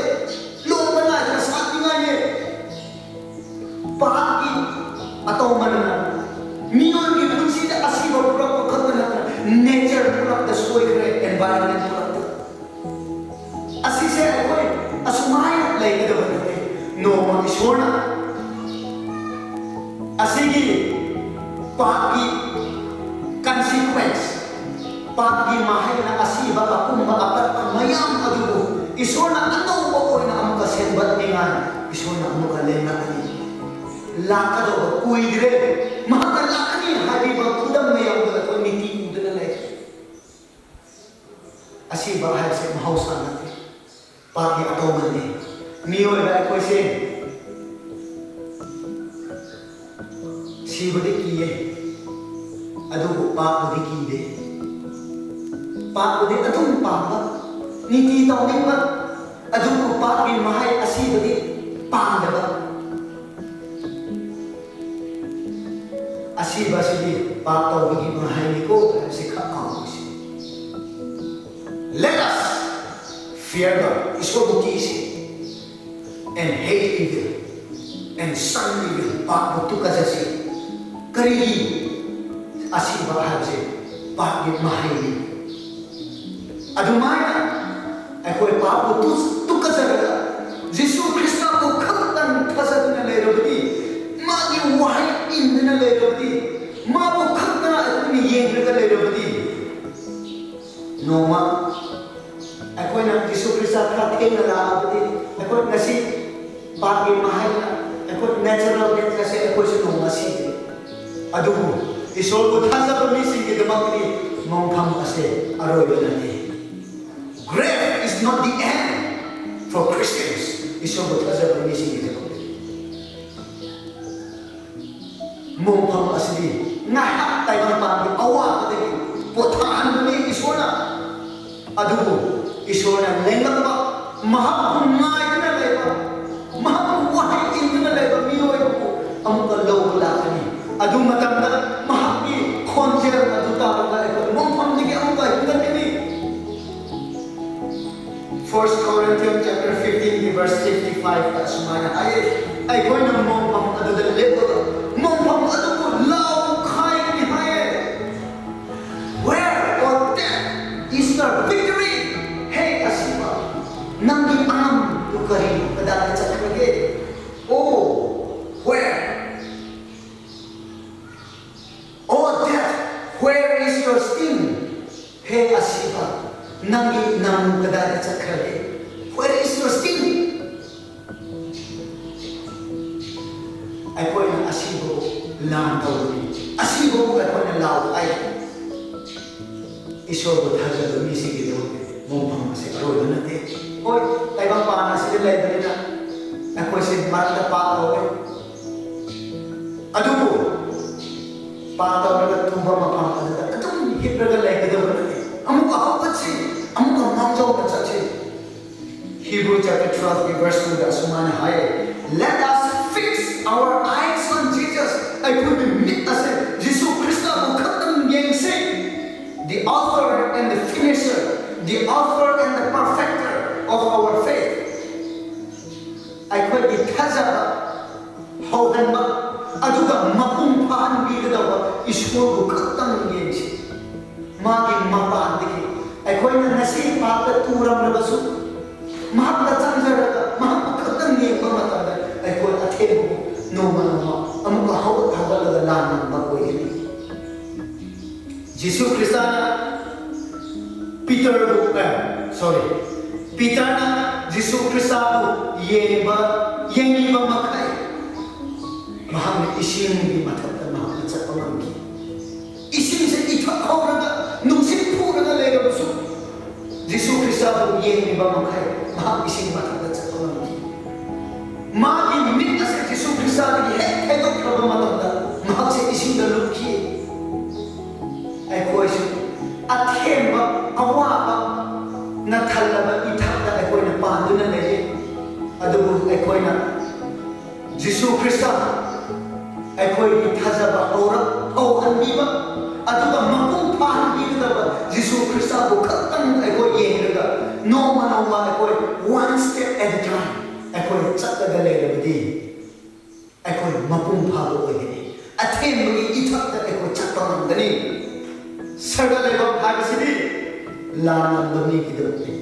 ꯂꯣꯛꯄ ꯅꯥꯏꯗꯅ ꯁꯥꯠꯅꯤꯡꯉꯥꯏꯅꯦ꯫ ꯄꯥꯞꯀꯤ ꯑꯇꯧꯃꯟꯅ ꯃꯤꯑꯣꯏꯕꯒꯤ ꯄꯨꯟꯁꯤꯗ ꯑꯁꯤꯕ ꯄꯨꯔꯛꯄ ꯈꯛꯇ ꯅꯠꯇꯅ, nature ꯄꯨꯂꯞꯇ ꯁꯣꯏꯈ꯭ꯔꯦ, environment ꯄꯨꯂꯞꯇ꯫ ꯑꯁꯤꯁꯦ ꯑꯩꯈꯣꯏ ꯑꯁꯨꯃꯥꯏꯅ ꯂꯩꯒꯗꯕ ꯅꯠꯇꯦ꯫ ꯅꯣꯡꯃ ꯏꯁꯣꯔꯅ ꯑꯁꯤꯒꯤ ꯄꯥꯞꯀꯤ consequence, ꯄꯥꯞꯀꯤ ꯃꯍꯩꯅ ꯑꯁꯤꯕ, ꯑꯄꯨꯝꯕ, ꯑꯄꯠꯄ ꯃꯌꯥꯝ ꯑꯗꯨꯕꯨ ꯏꯁꯣꯔꯅ ꯑꯅꯧꯕ ꯑꯣꯏꯅ ꯑꯃꯨꯛꯀ ꯁꯦꯝꯒꯠꯅꯤꯡꯉꯥꯏ ꯏꯁꯣꯔꯅ ꯑꯃꯨꯛꯀ ꯂꯦꯡꯂꯛꯀꯅꯤ꯫ ꯂꯥꯛꯀꯗꯧꯕ ꯀꯨꯏꯗ꯭ꯔꯦ꯫ ꯃꯍꯥꯛꯅ ꯂꯥꯛꯀꯅꯤ ꯍꯥꯏꯕꯤꯕ ꯈꯨꯗꯝ ꯃꯌꯥꯝꯗꯨ ꯑꯩꯈꯣꯏ ꯃꯤꯠꯇꯤ ꯎꯗꯅ ꯂꯩ꯫ ꯁꯤꯕ ꯍꯥꯏꯕꯁꯦ ꯃꯍꯧꯁꯥ ꯅꯠꯇꯦ, ꯄꯥꯞꯀꯤ ꯑꯇꯧꯃꯜꯅꯤ꯫ ꯃꯤꯑꯣꯏꯕ ꯑꯩꯈꯣꯏꯁꯦ ꯁꯤꯕꯗꯤ ꯀꯤꯌꯦ, ꯑꯗꯨꯕꯨ ꯄꯥꯞꯄꯨꯗꯤ ꯀꯤꯗꯦ꯫ ꯄꯥꯞꯄꯨꯗꯤ ꯑꯗꯨꯝ ꯄꯥꯝꯕ, ꯅꯤꯇꯤ ꯇꯧꯅꯤꯡꯕ, ꯑꯗꯨꯕꯨ ꯄꯥꯞꯀꯤ ꯃꯍꯩ ꯑꯁꯤꯕꯗꯤ ꯄꯥꯝꯗꯕ꯫ ꯑꯁꯤꯕ ꯑꯁꯤꯗꯤ ꯄꯥꯞ ꯇꯧꯕꯒꯤ ꯃꯍꯩꯅꯤꯀꯣ ꯍꯥꯏꯕꯁꯤ ꯈꯛ ꯈꯪꯍꯧꯁꯤ꯫ Let us fear God. ꯏꯁꯣꯔꯕꯨ ꯀꯤꯁꯤ꯫ And hate evil and shun evil. ꯄꯥꯞꯄꯨ ꯇꯨꯀꯠꯆꯁꯤ꯫ ꯀꯔꯤꯒꯤ? ꯑꯁꯤꯕ ꯍꯥꯏꯕꯁꯦ ꯄꯥꯞꯀꯤ ꯃꯍꯩꯅꯤ꯫ ꯑꯗꯨꯃꯥꯏꯅ ꯑꯩꯈꯣꯏ ꯄꯥꯞꯄꯨ ꯇꯨ-, ꯇꯨꯀꯠꯆꯔꯒ ꯖꯤꯁꯨ ꯈ꯭ꯔꯤꯁꯇꯕꯨ ꯈꯛꯇꯪ ꯊꯥꯖꯗꯨꯅ ꯂꯩꯔꯕꯗꯤ, ꯃꯥꯒꯤ ꯋꯥꯍꯩ ꯏꯟꯗꯨꯅ ꯂꯩꯔꯕꯗꯤ, ꯃꯥꯕꯨ ꯈꯛꯇꯅ ꯑꯩꯈꯣꯏꯅ ꯌꯦꯡꯂꯒ ꯂꯩꯔꯕꯗꯤ, ꯅꯣꯡꯃ ꯑꯩꯈꯣꯏꯅ ꯖꯤꯁꯨ ꯈ꯭ꯔꯤꯁꯇ ꯈꯔ ꯊꯦꯡꯅ ꯂꯥꯛꯂꯕꯗꯤ, ꯑꯩꯈꯣꯏ ꯉꯁꯤ ꯄꯥꯞꯀꯤ ꯃꯍꯩꯅ ꯑꯩꯈꯣꯏ natural death ꯑꯁꯦ ꯑꯩꯈꯣꯏꯁꯨ ꯅꯣꯡꯃ ꯁꯤꯒꯅꯤ꯫ ꯑꯗꯨꯕꯨ ꯏꯁꯣꯔꯕꯨ ꯊꯥꯖꯕ ꯃꯤꯁꯤꯡꯒꯤꯗꯃꯛꯇꯗꯤ ꯃꯣꯡꯐꯝ ꯑꯁꯦ ꯑꯔꯣꯏꯕ ꯅꯠꯇꯦ꯫ Grave is not the end for Christians. ꯏꯁꯣꯔꯕꯨ ꯊꯥꯖꯕ ꯃꯤꯁꯤꯡꯒꯤꯗꯃꯛꯇꯗꯤ ꯃꯣꯡꯐꯝ ꯑꯁꯤꯗꯤ ꯉꯥꯏꯍꯥꯛ ꯇꯥꯏꯕꯪꯄꯥꯟꯒꯤ ꯑꯋꯥꯕꯗꯒꯤ ꯄꯣꯊꯥꯍꯟꯕꯅꯤ ꯏꯁꯣꯔꯅ꯫ ꯑꯗꯨꯕꯨ ꯏꯁꯣꯔꯅ ꯂꯦꯡꯂꯛꯄ, ꯃꯍꯥꯛꯄꯨ ꯉꯥꯏꯗꯨꯅ ꯂꯩꯕ, ꯃꯍꯥꯛꯄꯨ ꯋꯥꯍꯩ ꯏꯟꯗꯨꯅ ꯂꯩꯕ ꯃꯤꯑꯣꯏꯕꯕꯨ ꯑꯃꯨꯛꯀ ꯂꯧꯕ ꯂꯥꯛꯀꯅꯤ꯫ ꯑꯗꯨ ꯃꯇꯝꯗ ꯃꯍꯥꯛꯀꯤ ꯈꯣꯟꯖꯦꯜ ꯑꯗꯨ ꯇꯥꯔꯒ ꯑꯩꯈꯣꯏ ꯃꯣꯡꯐꯝꯗꯒꯤ ꯑꯃꯨꯛꯀ ꯍꯤꯡꯒꯠꯀꯅꯤ꯫ First Corinthians chapter fifteen verse fifty-five ꯇ ꯑꯁꯨꯃꯥꯏꯅ ꯍꯥꯏꯌꯦ, ꯑꯩꯈꯣꯏꯅ ꯃꯣꯡꯐꯝ ꯑꯗꯨꯗ ꯂꯦꯞꯄꯒ ꯃꯣꯡꯐꯝ ꯑꯗꯨꯕꯨ ꯂꯥꯎꯈꯥꯏꯒꯅꯤ ꯍꯥꯏꯌꯦ꯫ Where, O death, is your victory? ꯍꯦ ꯑꯁꯤꯕ, ꯅꯪꯒꯤ ꯑꯉꯝꯕꯗꯨ ꯀꯔꯤꯅꯣ? ꯀꯗꯥꯏꯗ ꯆꯠꯈ꯭ꯔꯒꯦ? Oh, where? Oh death, where is your sting? ꯍꯦ ꯑꯁꯤꯕ, ꯅꯪꯒꯤ ꯅꯪ ꯀꯗꯥꯏꯗ ꯆꯠꯈ꯭ꯔꯒꯦ? Where is your sting? ꯑꯩꯈꯣꯏꯅ ꯑꯁꯤꯕꯕꯨ ꯂꯥꯟ ꯇꯧꯕꯅꯤ, ꯑꯁꯤꯕꯕꯨ ꯑꯩꯈꯣꯏꯅ ꯂꯥꯎ ꯍꯥꯏ꯫ ꯏꯁꯣꯔꯕꯨ ꯊꯥꯖꯕ ꯃꯤꯁꯤꯡꯒꯤꯗꯃꯛꯇꯗꯤ ꯃꯣꯡ ꯐꯪꯕꯁꯦ ꯑꯔꯣꯏꯕ ꯅꯠꯇꯦ꯫ ꯍꯣꯏ, ꯇꯥꯏꯕꯪꯄꯥꯟ ꯑꯁꯤꯗ ꯂꯩꯕꯅꯤꯅ ꯑꯩꯈꯣꯏꯁꯦ ꯃꯔꯛꯇ ꯄꯥꯞ ꯇꯧꯋꯦ꯫ ꯑꯗꯨꯕꯨ ꯄꯥꯞ ꯇꯧꯔꯒ ꯇꯨꯝꯕ ꯃꯐꯝ ꯑꯗꯨꯗ ꯑꯗꯨꯝ ꯍꯤꯞꯂꯒ ꯂꯩꯒꯗꯕ ꯅꯠꯇꯦ꯫ ꯑꯃꯨꯛꯀ ꯍꯧꯒꯠꯁꯤ, ꯑꯃꯨꯛꯀ ꯃꯥꯡꯖꯧꯅ ꯆꯠꯁꯤ꯫ Hebrew chapter twelve verse two ꯗ ꯑꯁꯨꯃꯥꯏꯅ ꯍꯥꯏꯌꯦ, "Let us fix our eyes on Jesus." ꯑꯩꯈꯣꯏꯒꯤ ꯃꯤꯠ ꯑꯁꯦ ꯖꯤꯁꯨ ꯈ꯭ꯔꯤꯁꯇꯕꯨ ꯈꯛꯇꯪ ꯌꯦꯡꯁꯤ꯫ The author and the finisher, the author and the perfecter of our faith. ꯑꯩꯈꯣꯏꯒꯤ ꯊꯥꯖꯕ ꯍꯧꯍꯟꯕ, ꯑꯗꯨꯒ ꯃꯄꯨꯡ ꯐꯥꯍꯟꯕꯤꯒꯗꯧꯕ ꯏꯁꯣꯔꯕꯨ ꯈꯛꯇꯪ ꯌꯦꯡꯁꯤ꯫ ꯃꯥꯒꯤ ꯃꯄꯥꯟꯗꯒꯤ ꯑꯩꯈꯣꯏꯅ ꯉꯁꯤ ꯄꯥꯞꯇ ꯇꯨꯔꯝꯂꯕꯁꯨ, ꯃꯍꯥꯛꯇ ꯆꯪꯖꯔꯒ ꯃꯍꯥꯛꯄꯨ ꯈꯛꯇꯪ ꯌꯦꯡꯕ ꯃꯇꯝꯗ ꯑꯩꯈꯣꯏ ꯑꯊꯦꯡꯕꯕꯨ ꯅꯣꯡꯃ ꯅꯣꯡꯃ ꯑꯃꯨꯛꯀ ꯍꯧꯒꯠ ꯍꯧꯒꯠꯂꯒ ꯂꯥꯟ ꯉꯝꯕ ꯑꯣꯏꯒꯅꯤ꯫ ꯖꯤꯁꯨ ꯈ꯭ꯔꯤꯁꯇꯅ ꯄꯤꯇꯔꯕꯨ, ꯑꯦ, sorry, ꯄꯤꯇꯔꯅ ꯖꯤꯁꯨ ꯈ꯭ꯔꯤꯁꯇꯕꯨ ꯌꯦꯡꯕ, ꯌꯦꯡꯂꯤꯕ ꯃꯈꯩ ꯃꯍꯥꯛꯅ ꯏꯁꯤꯡꯒꯤ ꯃꯊꯛꯇ ꯃꯍꯥꯛꯅ ꯆꯠꯄ ꯉꯝꯈꯤ꯫ ꯏꯁꯤꯡꯁꯦ ꯏꯊꯛ ꯍꯧꯔꯒ, ꯅꯨꯡꯁꯤꯠ ꯐꯨꯔꯒ ꯂꯩꯔꯕꯁꯨ, ꯖꯤꯁꯨ ꯈ꯭ꯔꯤꯁꯇꯕꯨ ꯌꯦꯡꯂꯤꯕ ꯃꯈꯩ ꯃꯍꯥꯛ ꯏꯁꯤꯡ ꯃꯊꯛꯇ ꯆꯠꯄ ꯉꯝꯈꯤ꯫ ꯃꯥꯒꯤ ꯃꯤꯠ ꯑꯁꯦ ꯖꯤꯁꯨ ꯈ꯭ꯔꯤꯁꯇꯗꯒꯤ ꯍꯦꯛ ꯊꯩꯗꯣꯛꯈ꯭ꯔꯕ ꯃꯇꯝꯗ ꯃꯍꯥꯛꯁꯦ ꯏꯁꯤꯡꯗ ꯂꯨꯞꯈꯤ꯫ ꯑꯩꯈꯣꯏꯁꯨ ꯑꯊꯦꯡꯕ, ꯑꯋꯥꯕ ꯅ ꯊꯜꯂꯕ ꯏꯊꯛꯇ ꯑꯩꯈꯣꯏꯅ ꯄꯥꯟꯗꯨꯅ ꯂꯩꯌꯦ꯫ ꯑꯗꯨꯕꯨ ꯑꯩꯈꯣꯏꯅ ꯖꯤꯁꯨ ꯈ꯭ꯔꯤꯁꯇ ꯑꯩꯈꯣꯏꯒꯤ ꯊꯥꯖꯕ ꯍꯧꯔꯛ-, ꯍꯧꯍꯟꯕꯤꯕ, ꯑꯗꯨꯒ ꯃꯄꯨꯡ ꯐꯥꯍꯟꯕꯤꯒꯗꯕ ꯖꯤꯁꯨ ꯈ꯭ꯔꯤꯁꯇꯕꯨ ꯈꯛꯇꯪ ꯑꯩꯈꯣꯏ ꯌꯦꯡꯂꯒ ꯅꯣꯡꯃ ꯅꯣꯡꯃ ꯑꯩꯈꯣꯏ one step at a time ꯑꯩꯈꯣꯏ ꯆꯠꯂꯒ ꯂꯩꯔꯕꯗꯤ ꯑꯩꯈꯣꯏ ꯃꯄꯨꯡ ꯐꯥꯕ ꯑꯣꯏꯒꯅꯤ꯫ ꯑꯊꯦꯡꯕꯒꯤ ꯏꯊꯛꯇ ꯑꯩꯈꯣꯏ ꯆꯠꯄ ꯉꯝꯒꯅꯤ꯫ ꯁꯔꯒ ꯂꯩꯕꯥꯛ ꯍꯥꯏꯕꯁꯤꯗꯤ ꯂꯥꯟ ꯉꯝꯕ ꯃꯤꯒꯤꯗꯃꯛꯅꯤ꯫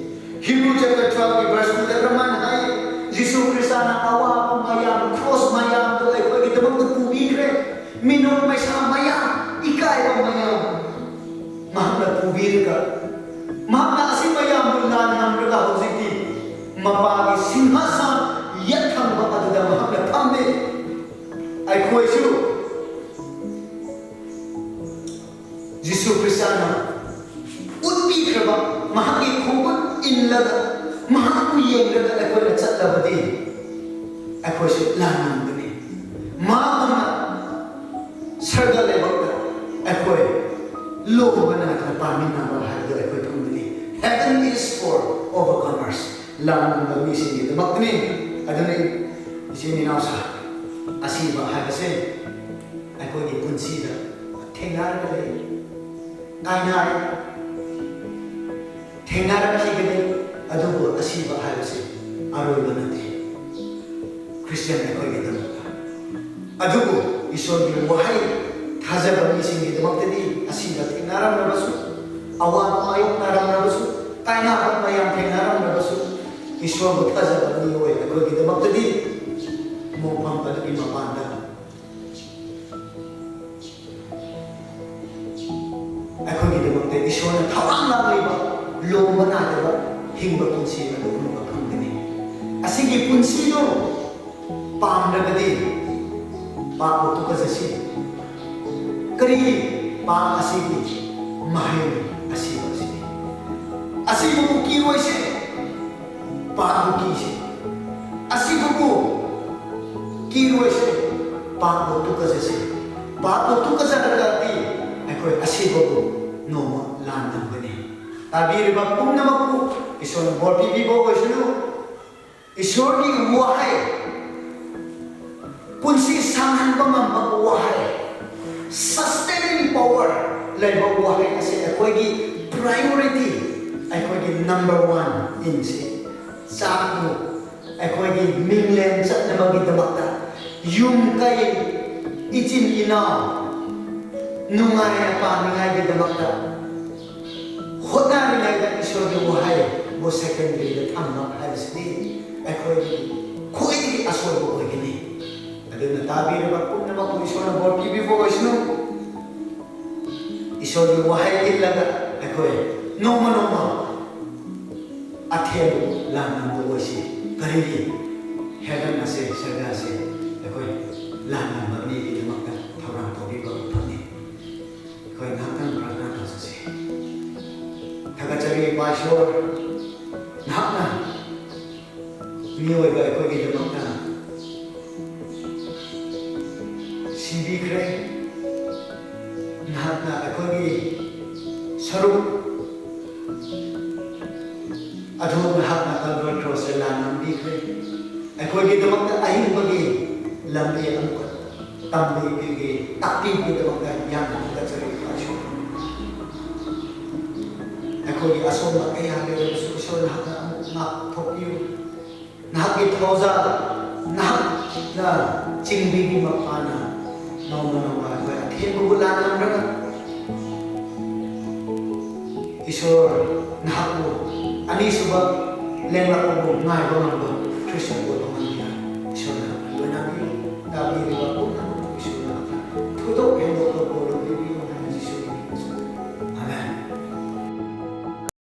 Hebrew chapter twelve ꯀꯤ verse two ꯗ ꯀꯔꯝꯍꯥꯏꯅ ꯍꯥꯏ? ꯖꯤꯁꯨ ꯈ꯭ꯔꯤꯁꯇꯅ ꯑꯋꯥꯕ ꯃꯌꯥꯝ, ꯀ꯭ꯔꯣꯁ ꯃꯌꯥꯝꯗꯣ ꯑꯩꯈꯣꯏꯒꯤꯗꯃꯛꯇ ꯄꯨꯕꯤꯈ꯭ꯔꯦ꯫ ꯃꯤꯅꯣꯛ ꯃꯩꯁꯥ ꯃꯌꯥꯝ, ꯏꯀꯥꯏꯕ ꯃꯌꯥꯝ ꯃꯍꯥꯛꯅ ꯄꯨꯕꯤꯔꯒ, ꯃꯍꯥꯛꯅ ꯑꯁꯤ ꯃꯌꯥꯝꯕꯨ ꯂꯥꯟ ꯉꯝꯂꯒ ꯍꯧꯖꯤꯛꯇꯤ ꯃꯄꯥꯒꯤ ꯁꯤꯡꯍꯥꯁꯟ ꯌꯦꯠꯊꯪꯕ ꯑꯗꯨꯗ ꯃꯍꯥꯛꯅ ꯐꯝꯃꯦ꯫ ꯑꯩꯈꯣꯏꯁꯨ ꯖꯤꯁꯨ ꯈ꯭ꯔꯤꯁꯇꯅ ꯎꯠꯄꯤꯈ꯭ꯔꯕ ꯃꯍꯥꯛꯀꯤ ꯈꯣꯡ ꯑꯩꯈꯣꯏꯁꯨ ꯂꯥꯟ ꯉꯝꯒꯅꯤ꯫ ꯃꯥꯒꯨꯝꯅ ꯁꯔꯒ ꯂꯩꯕꯥꯛꯇ ꯑꯩꯈꯣꯏ ꯂꯣꯝꯕ ꯅꯥꯏꯗꯅ ꯄꯥꯟꯃꯤꯟꯅꯕ ꯍꯥꯏꯕꯗꯨ ꯑꯩꯈꯣꯏ ꯐꯪꯒꯅꯤ꯫ Heaven is for overcomers. ꯂꯥꯟ ꯉꯝꯕ ꯃꯤꯁꯤꯡꯒꯤꯗꯃꯛꯇꯅꯤ꯫ ꯑꯗꯨꯅ ꯏꯆꯤꯟ ꯏꯅꯥꯎꯁꯥ, ꯑꯁꯤꯕ ꯍꯥꯏꯕꯁꯦ ꯑꯩꯈꯣꯏꯒꯤ ꯄꯨꯟꯁꯤꯗ ꯊꯦꯡꯅꯔꯒ ꯂꯩ꯫ ꯀꯥꯏꯅꯔꯦ꯫ ꯊꯦꯡꯅꯔꯛꯈꯤꯒꯅꯤ꯫ ꯑꯗꯨꯕꯨ ꯑꯁꯤꯕ ꯍꯥꯏꯕꯁꯤ ꯑꯔꯣꯏꯕ ꯅꯠꯇꯦ ꯈ꯭ꯔꯤꯁꯇꯤꯌꯥꯟ ꯑꯩꯈꯣꯏꯒꯤꯗꯃꯛꯇ꯫ ꯑꯗꯨꯕꯨ ꯏꯁꯣꯔꯒꯤ ꯋꯥꯍꯩ ꯊꯥꯖꯕ ꯃꯤꯁꯤꯡꯒꯤꯗꯃꯛꯇꯗꯤ ꯑꯁꯤꯕ ꯊꯦꯡꯅꯔꯝꯂꯕꯁꯨ, ꯑꯋꯥꯕ ꯃꯥꯌꯣꯛꯅꯔꯝꯂꯕꯁꯨ, ꯀꯥꯏꯅꯕ ꯃꯌꯥꯝ ꯊꯦꯡꯅꯔꯝꯂꯕꯁꯨ, ꯏꯁꯣꯔꯕꯨ ꯊꯥꯖꯕ ꯃꯤꯑꯣꯏ ꯑꯩꯈꯣꯏꯒꯤꯗꯃꯛꯇꯗꯤ ꯃꯣꯡꯐꯝ ꯑꯗꯨꯒꯤ ꯃꯄꯥꯟꯗ ꯑꯩꯈꯣꯏꯒꯤꯗꯃꯛꯇ ꯏꯁꯣꯔꯅ ꯊꯧꯔꯥꯡ ꯂꯥꯡꯂꯤꯕ ꯂꯣꯝꯕ ꯅꯥꯏꯗꯕ ꯍꯤꯡꯕ ꯄꯨꯟꯁꯤ ꯑꯗꯨ ꯑꯃꯨꯛꯀ ꯐꯪꯒꯅꯤ꯫ ꯑꯁꯤꯒꯤ ꯄꯨꯟꯁꯤꯗꯨ ꯄꯥꯝꯂꯕꯗꯤ ꯄꯥꯞꯄꯨ ꯇꯨꯀꯠꯆꯁꯤ꯫ ꯀꯔꯤ? ꯄꯥꯞ ꯑꯁꯤꯒꯤ ꯃꯍꯩꯅꯤ ꯑꯁꯤꯕ ꯑꯁꯤꯅꯤ꯫ ꯑꯁꯤꯕꯕꯨ ꯀꯤꯔꯣꯏꯁꯦ꯫ ꯄꯥꯞꯄꯨ ꯀꯤꯁꯦ꯫ ꯑꯁꯤꯕꯕꯨ ꯀꯤꯔꯣꯏꯁꯦ꯫ ꯄꯥꯞꯄꯨ ꯇꯨꯀꯠꯆꯁꯦ꯫ ꯄꯥꯞꯄꯨ ꯇꯨꯀꯠꯆꯔꯒꯗꯤ ꯑꯩꯈꯣꯏ ꯑꯁꯤꯕꯕꯨ ꯅꯣꯡꯃ ꯂꯥꯟ ꯉꯝꯒꯅꯤ꯫ ꯇꯥꯕꯤꯔꯤꯕ ꯄꯨꯝꯅꯃꯛꯄꯨ ꯏꯁꯣꯔꯅ ꯕꯣꯔ ꯄꯤꯕꯤꯕ ꯑꯣꯏꯁꯅꯨ꯫ ꯏꯁꯣꯔꯒꯤ ꯋꯥꯍꯩ, ꯄꯨꯟꯁꯤ ꯁꯥꯡꯍꯟꯕ ꯉꯝꯕ ꯋꯥꯍꯩ, sustaining power ꯂꯩꯕ ꯋꯥꯍꯩ ꯑꯁꯤ ꯑꯩꯈꯣꯏꯒꯤ priority, ꯑꯩꯈꯣꯏꯒꯤ number one ꯏꯟꯁꯤ꯫ ꯆꯥꯛꯄꯨ ꯑꯩꯈꯣꯏꯒꯤ ꯃꯤꯡꯂꯦꯟ ꯆꯠꯅꯕꯒꯤꯗꯃꯛꯇ, ꯌꯨꯝ ꯀꯩ, ꯏꯆꯤꯟ ꯏꯅꯥꯎ ꯅꯨꯡꯉꯥꯏꯅ ꯄꯥꯟꯅꯤꯡꯉꯥꯏꯒꯤꯗꯃꯛꯇ ꯍꯣꯠꯅꯔꯤꯉꯩꯗ ꯏꯁꯣꯔꯒꯤ ꯋꯥꯍꯩꯕꯨ ꯁꯦꯀꯦꯟꯗꯔꯤꯗ ꯊꯝꯕ ꯍꯥꯏꯕꯁꯤꯗꯤ ꯑꯩꯈꯣꯏꯒꯤ ꯈ꯭ꯋꯥꯏꯗꯒꯤ ꯑꯁꯣꯏꯕ ꯑꯣꯏꯒꯅꯤ꯫ ꯑꯗꯨꯅ ꯇꯥꯕꯤꯔꯕ ꯄꯨꯝꯅꯃꯛꯄꯨ ꯏꯁꯣꯔꯅ ꯕꯣꯔ ꯄꯤꯕꯤꯕ ꯑꯣꯏꯁꯅꯨ꯫ ꯏꯁꯣꯔꯒꯤ ꯋꯥꯍꯩ ꯏꯜꯂꯒ ꯑꯩꯈꯣꯏ ꯅꯣꯡꯃ ꯅꯣꯡꯃ ꯑꯊꯦꯡꯕ ꯂꯥꯟ ꯉꯝꯕ ꯑꯣꯏꯁꯤ꯫ ꯀꯔꯤꯒꯤ? Heaven ꯑꯁꯦ, ꯁꯔꯒ ꯑꯁꯦ ꯑꯩꯈꯣꯏ ꯂꯥꯟ ꯉꯝꯕ ꯃꯤꯒꯤꯗꯃꯛꯇ ꯊꯧꯔꯥꯡ ꯇꯧꯕꯤꯕ ꯃꯐꯝꯅꯤ꯫ ꯑꯩꯈꯣꯏ ꯉꯥꯏꯍꯥꯛꯇꯪ ꯄ꯭ꯔꯥꯔꯊꯅꯥ ꯇꯧꯖꯁꯤ꯫ ꯊꯥꯒꯠꯆꯔꯤ ꯏꯄꯥ ꯏꯁꯣꯔ, ꯅꯍꯥꯛꯅ ꯃꯤꯑꯣꯏꯕ ꯑꯩꯈꯣꯏꯒꯤꯗꯃꯛꯇ ꯁꯔꯨꯛ ꯑꯗꯨ ꯅꯍꯥꯛꯅ ꯀꯜꯕꯔꯤ ꯀ꯭ꯔꯣꯁꯇ ꯂꯥꯟ ꯂꯝꯕꯤꯈ꯭ꯔꯦ꯫ ꯑꯩꯈꯣꯏꯒꯤꯗꯃꯛꯇ ꯑꯍꯤꯡꯕꯒꯤ ꯂꯝꯕꯤ ꯑꯃꯨꯛꯀ ꯇꯝꯕꯤꯕꯒꯤ, ꯇꯥꯛꯄꯤꯕꯒꯤꯗꯃꯛꯇ ꯌꯥꯝꯅ ꯊꯥꯒꯠꯆꯔꯤ ꯏꯄꯥ ꯏꯁꯣꯔ꯫ ꯑꯩꯈꯣꯏꯒꯤ ꯑꯁꯣꯟꯕ ꯀꯌꯥ ꯂꯩꯔꯕꯁꯨ ꯏꯁꯣꯔ ꯅꯍꯥꯛꯅ ꯑꯃꯨꯛ ꯉꯥꯛꯊꯣꯛꯄꯤꯌꯨ꯫ ꯅꯍꯥꯛꯀꯤ ꯊꯧꯖꯥꯜ, ꯅꯍꯥꯛꯅ ꯆꯤꯡꯕꯤꯕ ꯃꯄꯥꯅ ꯅꯣꯡꯃ ꯅꯣꯡꯃ ꯑꯩꯈꯣꯏ ꯑꯊꯦꯡꯕꯕꯨ ꯂꯥꯟꯂꯝꯂꯒ ꯏꯁꯣꯔ ꯅꯍꯥꯛꯄꯨ ꯑꯅꯤꯁꯨꯕ ꯂꯦꯡꯂꯛꯄꯕꯨ ꯉꯥꯏꯕ ꯉꯝꯕ ꯈ꯭ꯔꯤꯁꯇꯤꯌꯥꯟ ꯑꯣꯏꯕ ꯉꯝꯅꯤꯡꯉꯥꯏ ꯏꯁꯣꯔꯅ ꯂꯣꯏꯅꯕꯤꯌꯨ꯫ ꯇꯥꯕꯤꯔꯤꯕ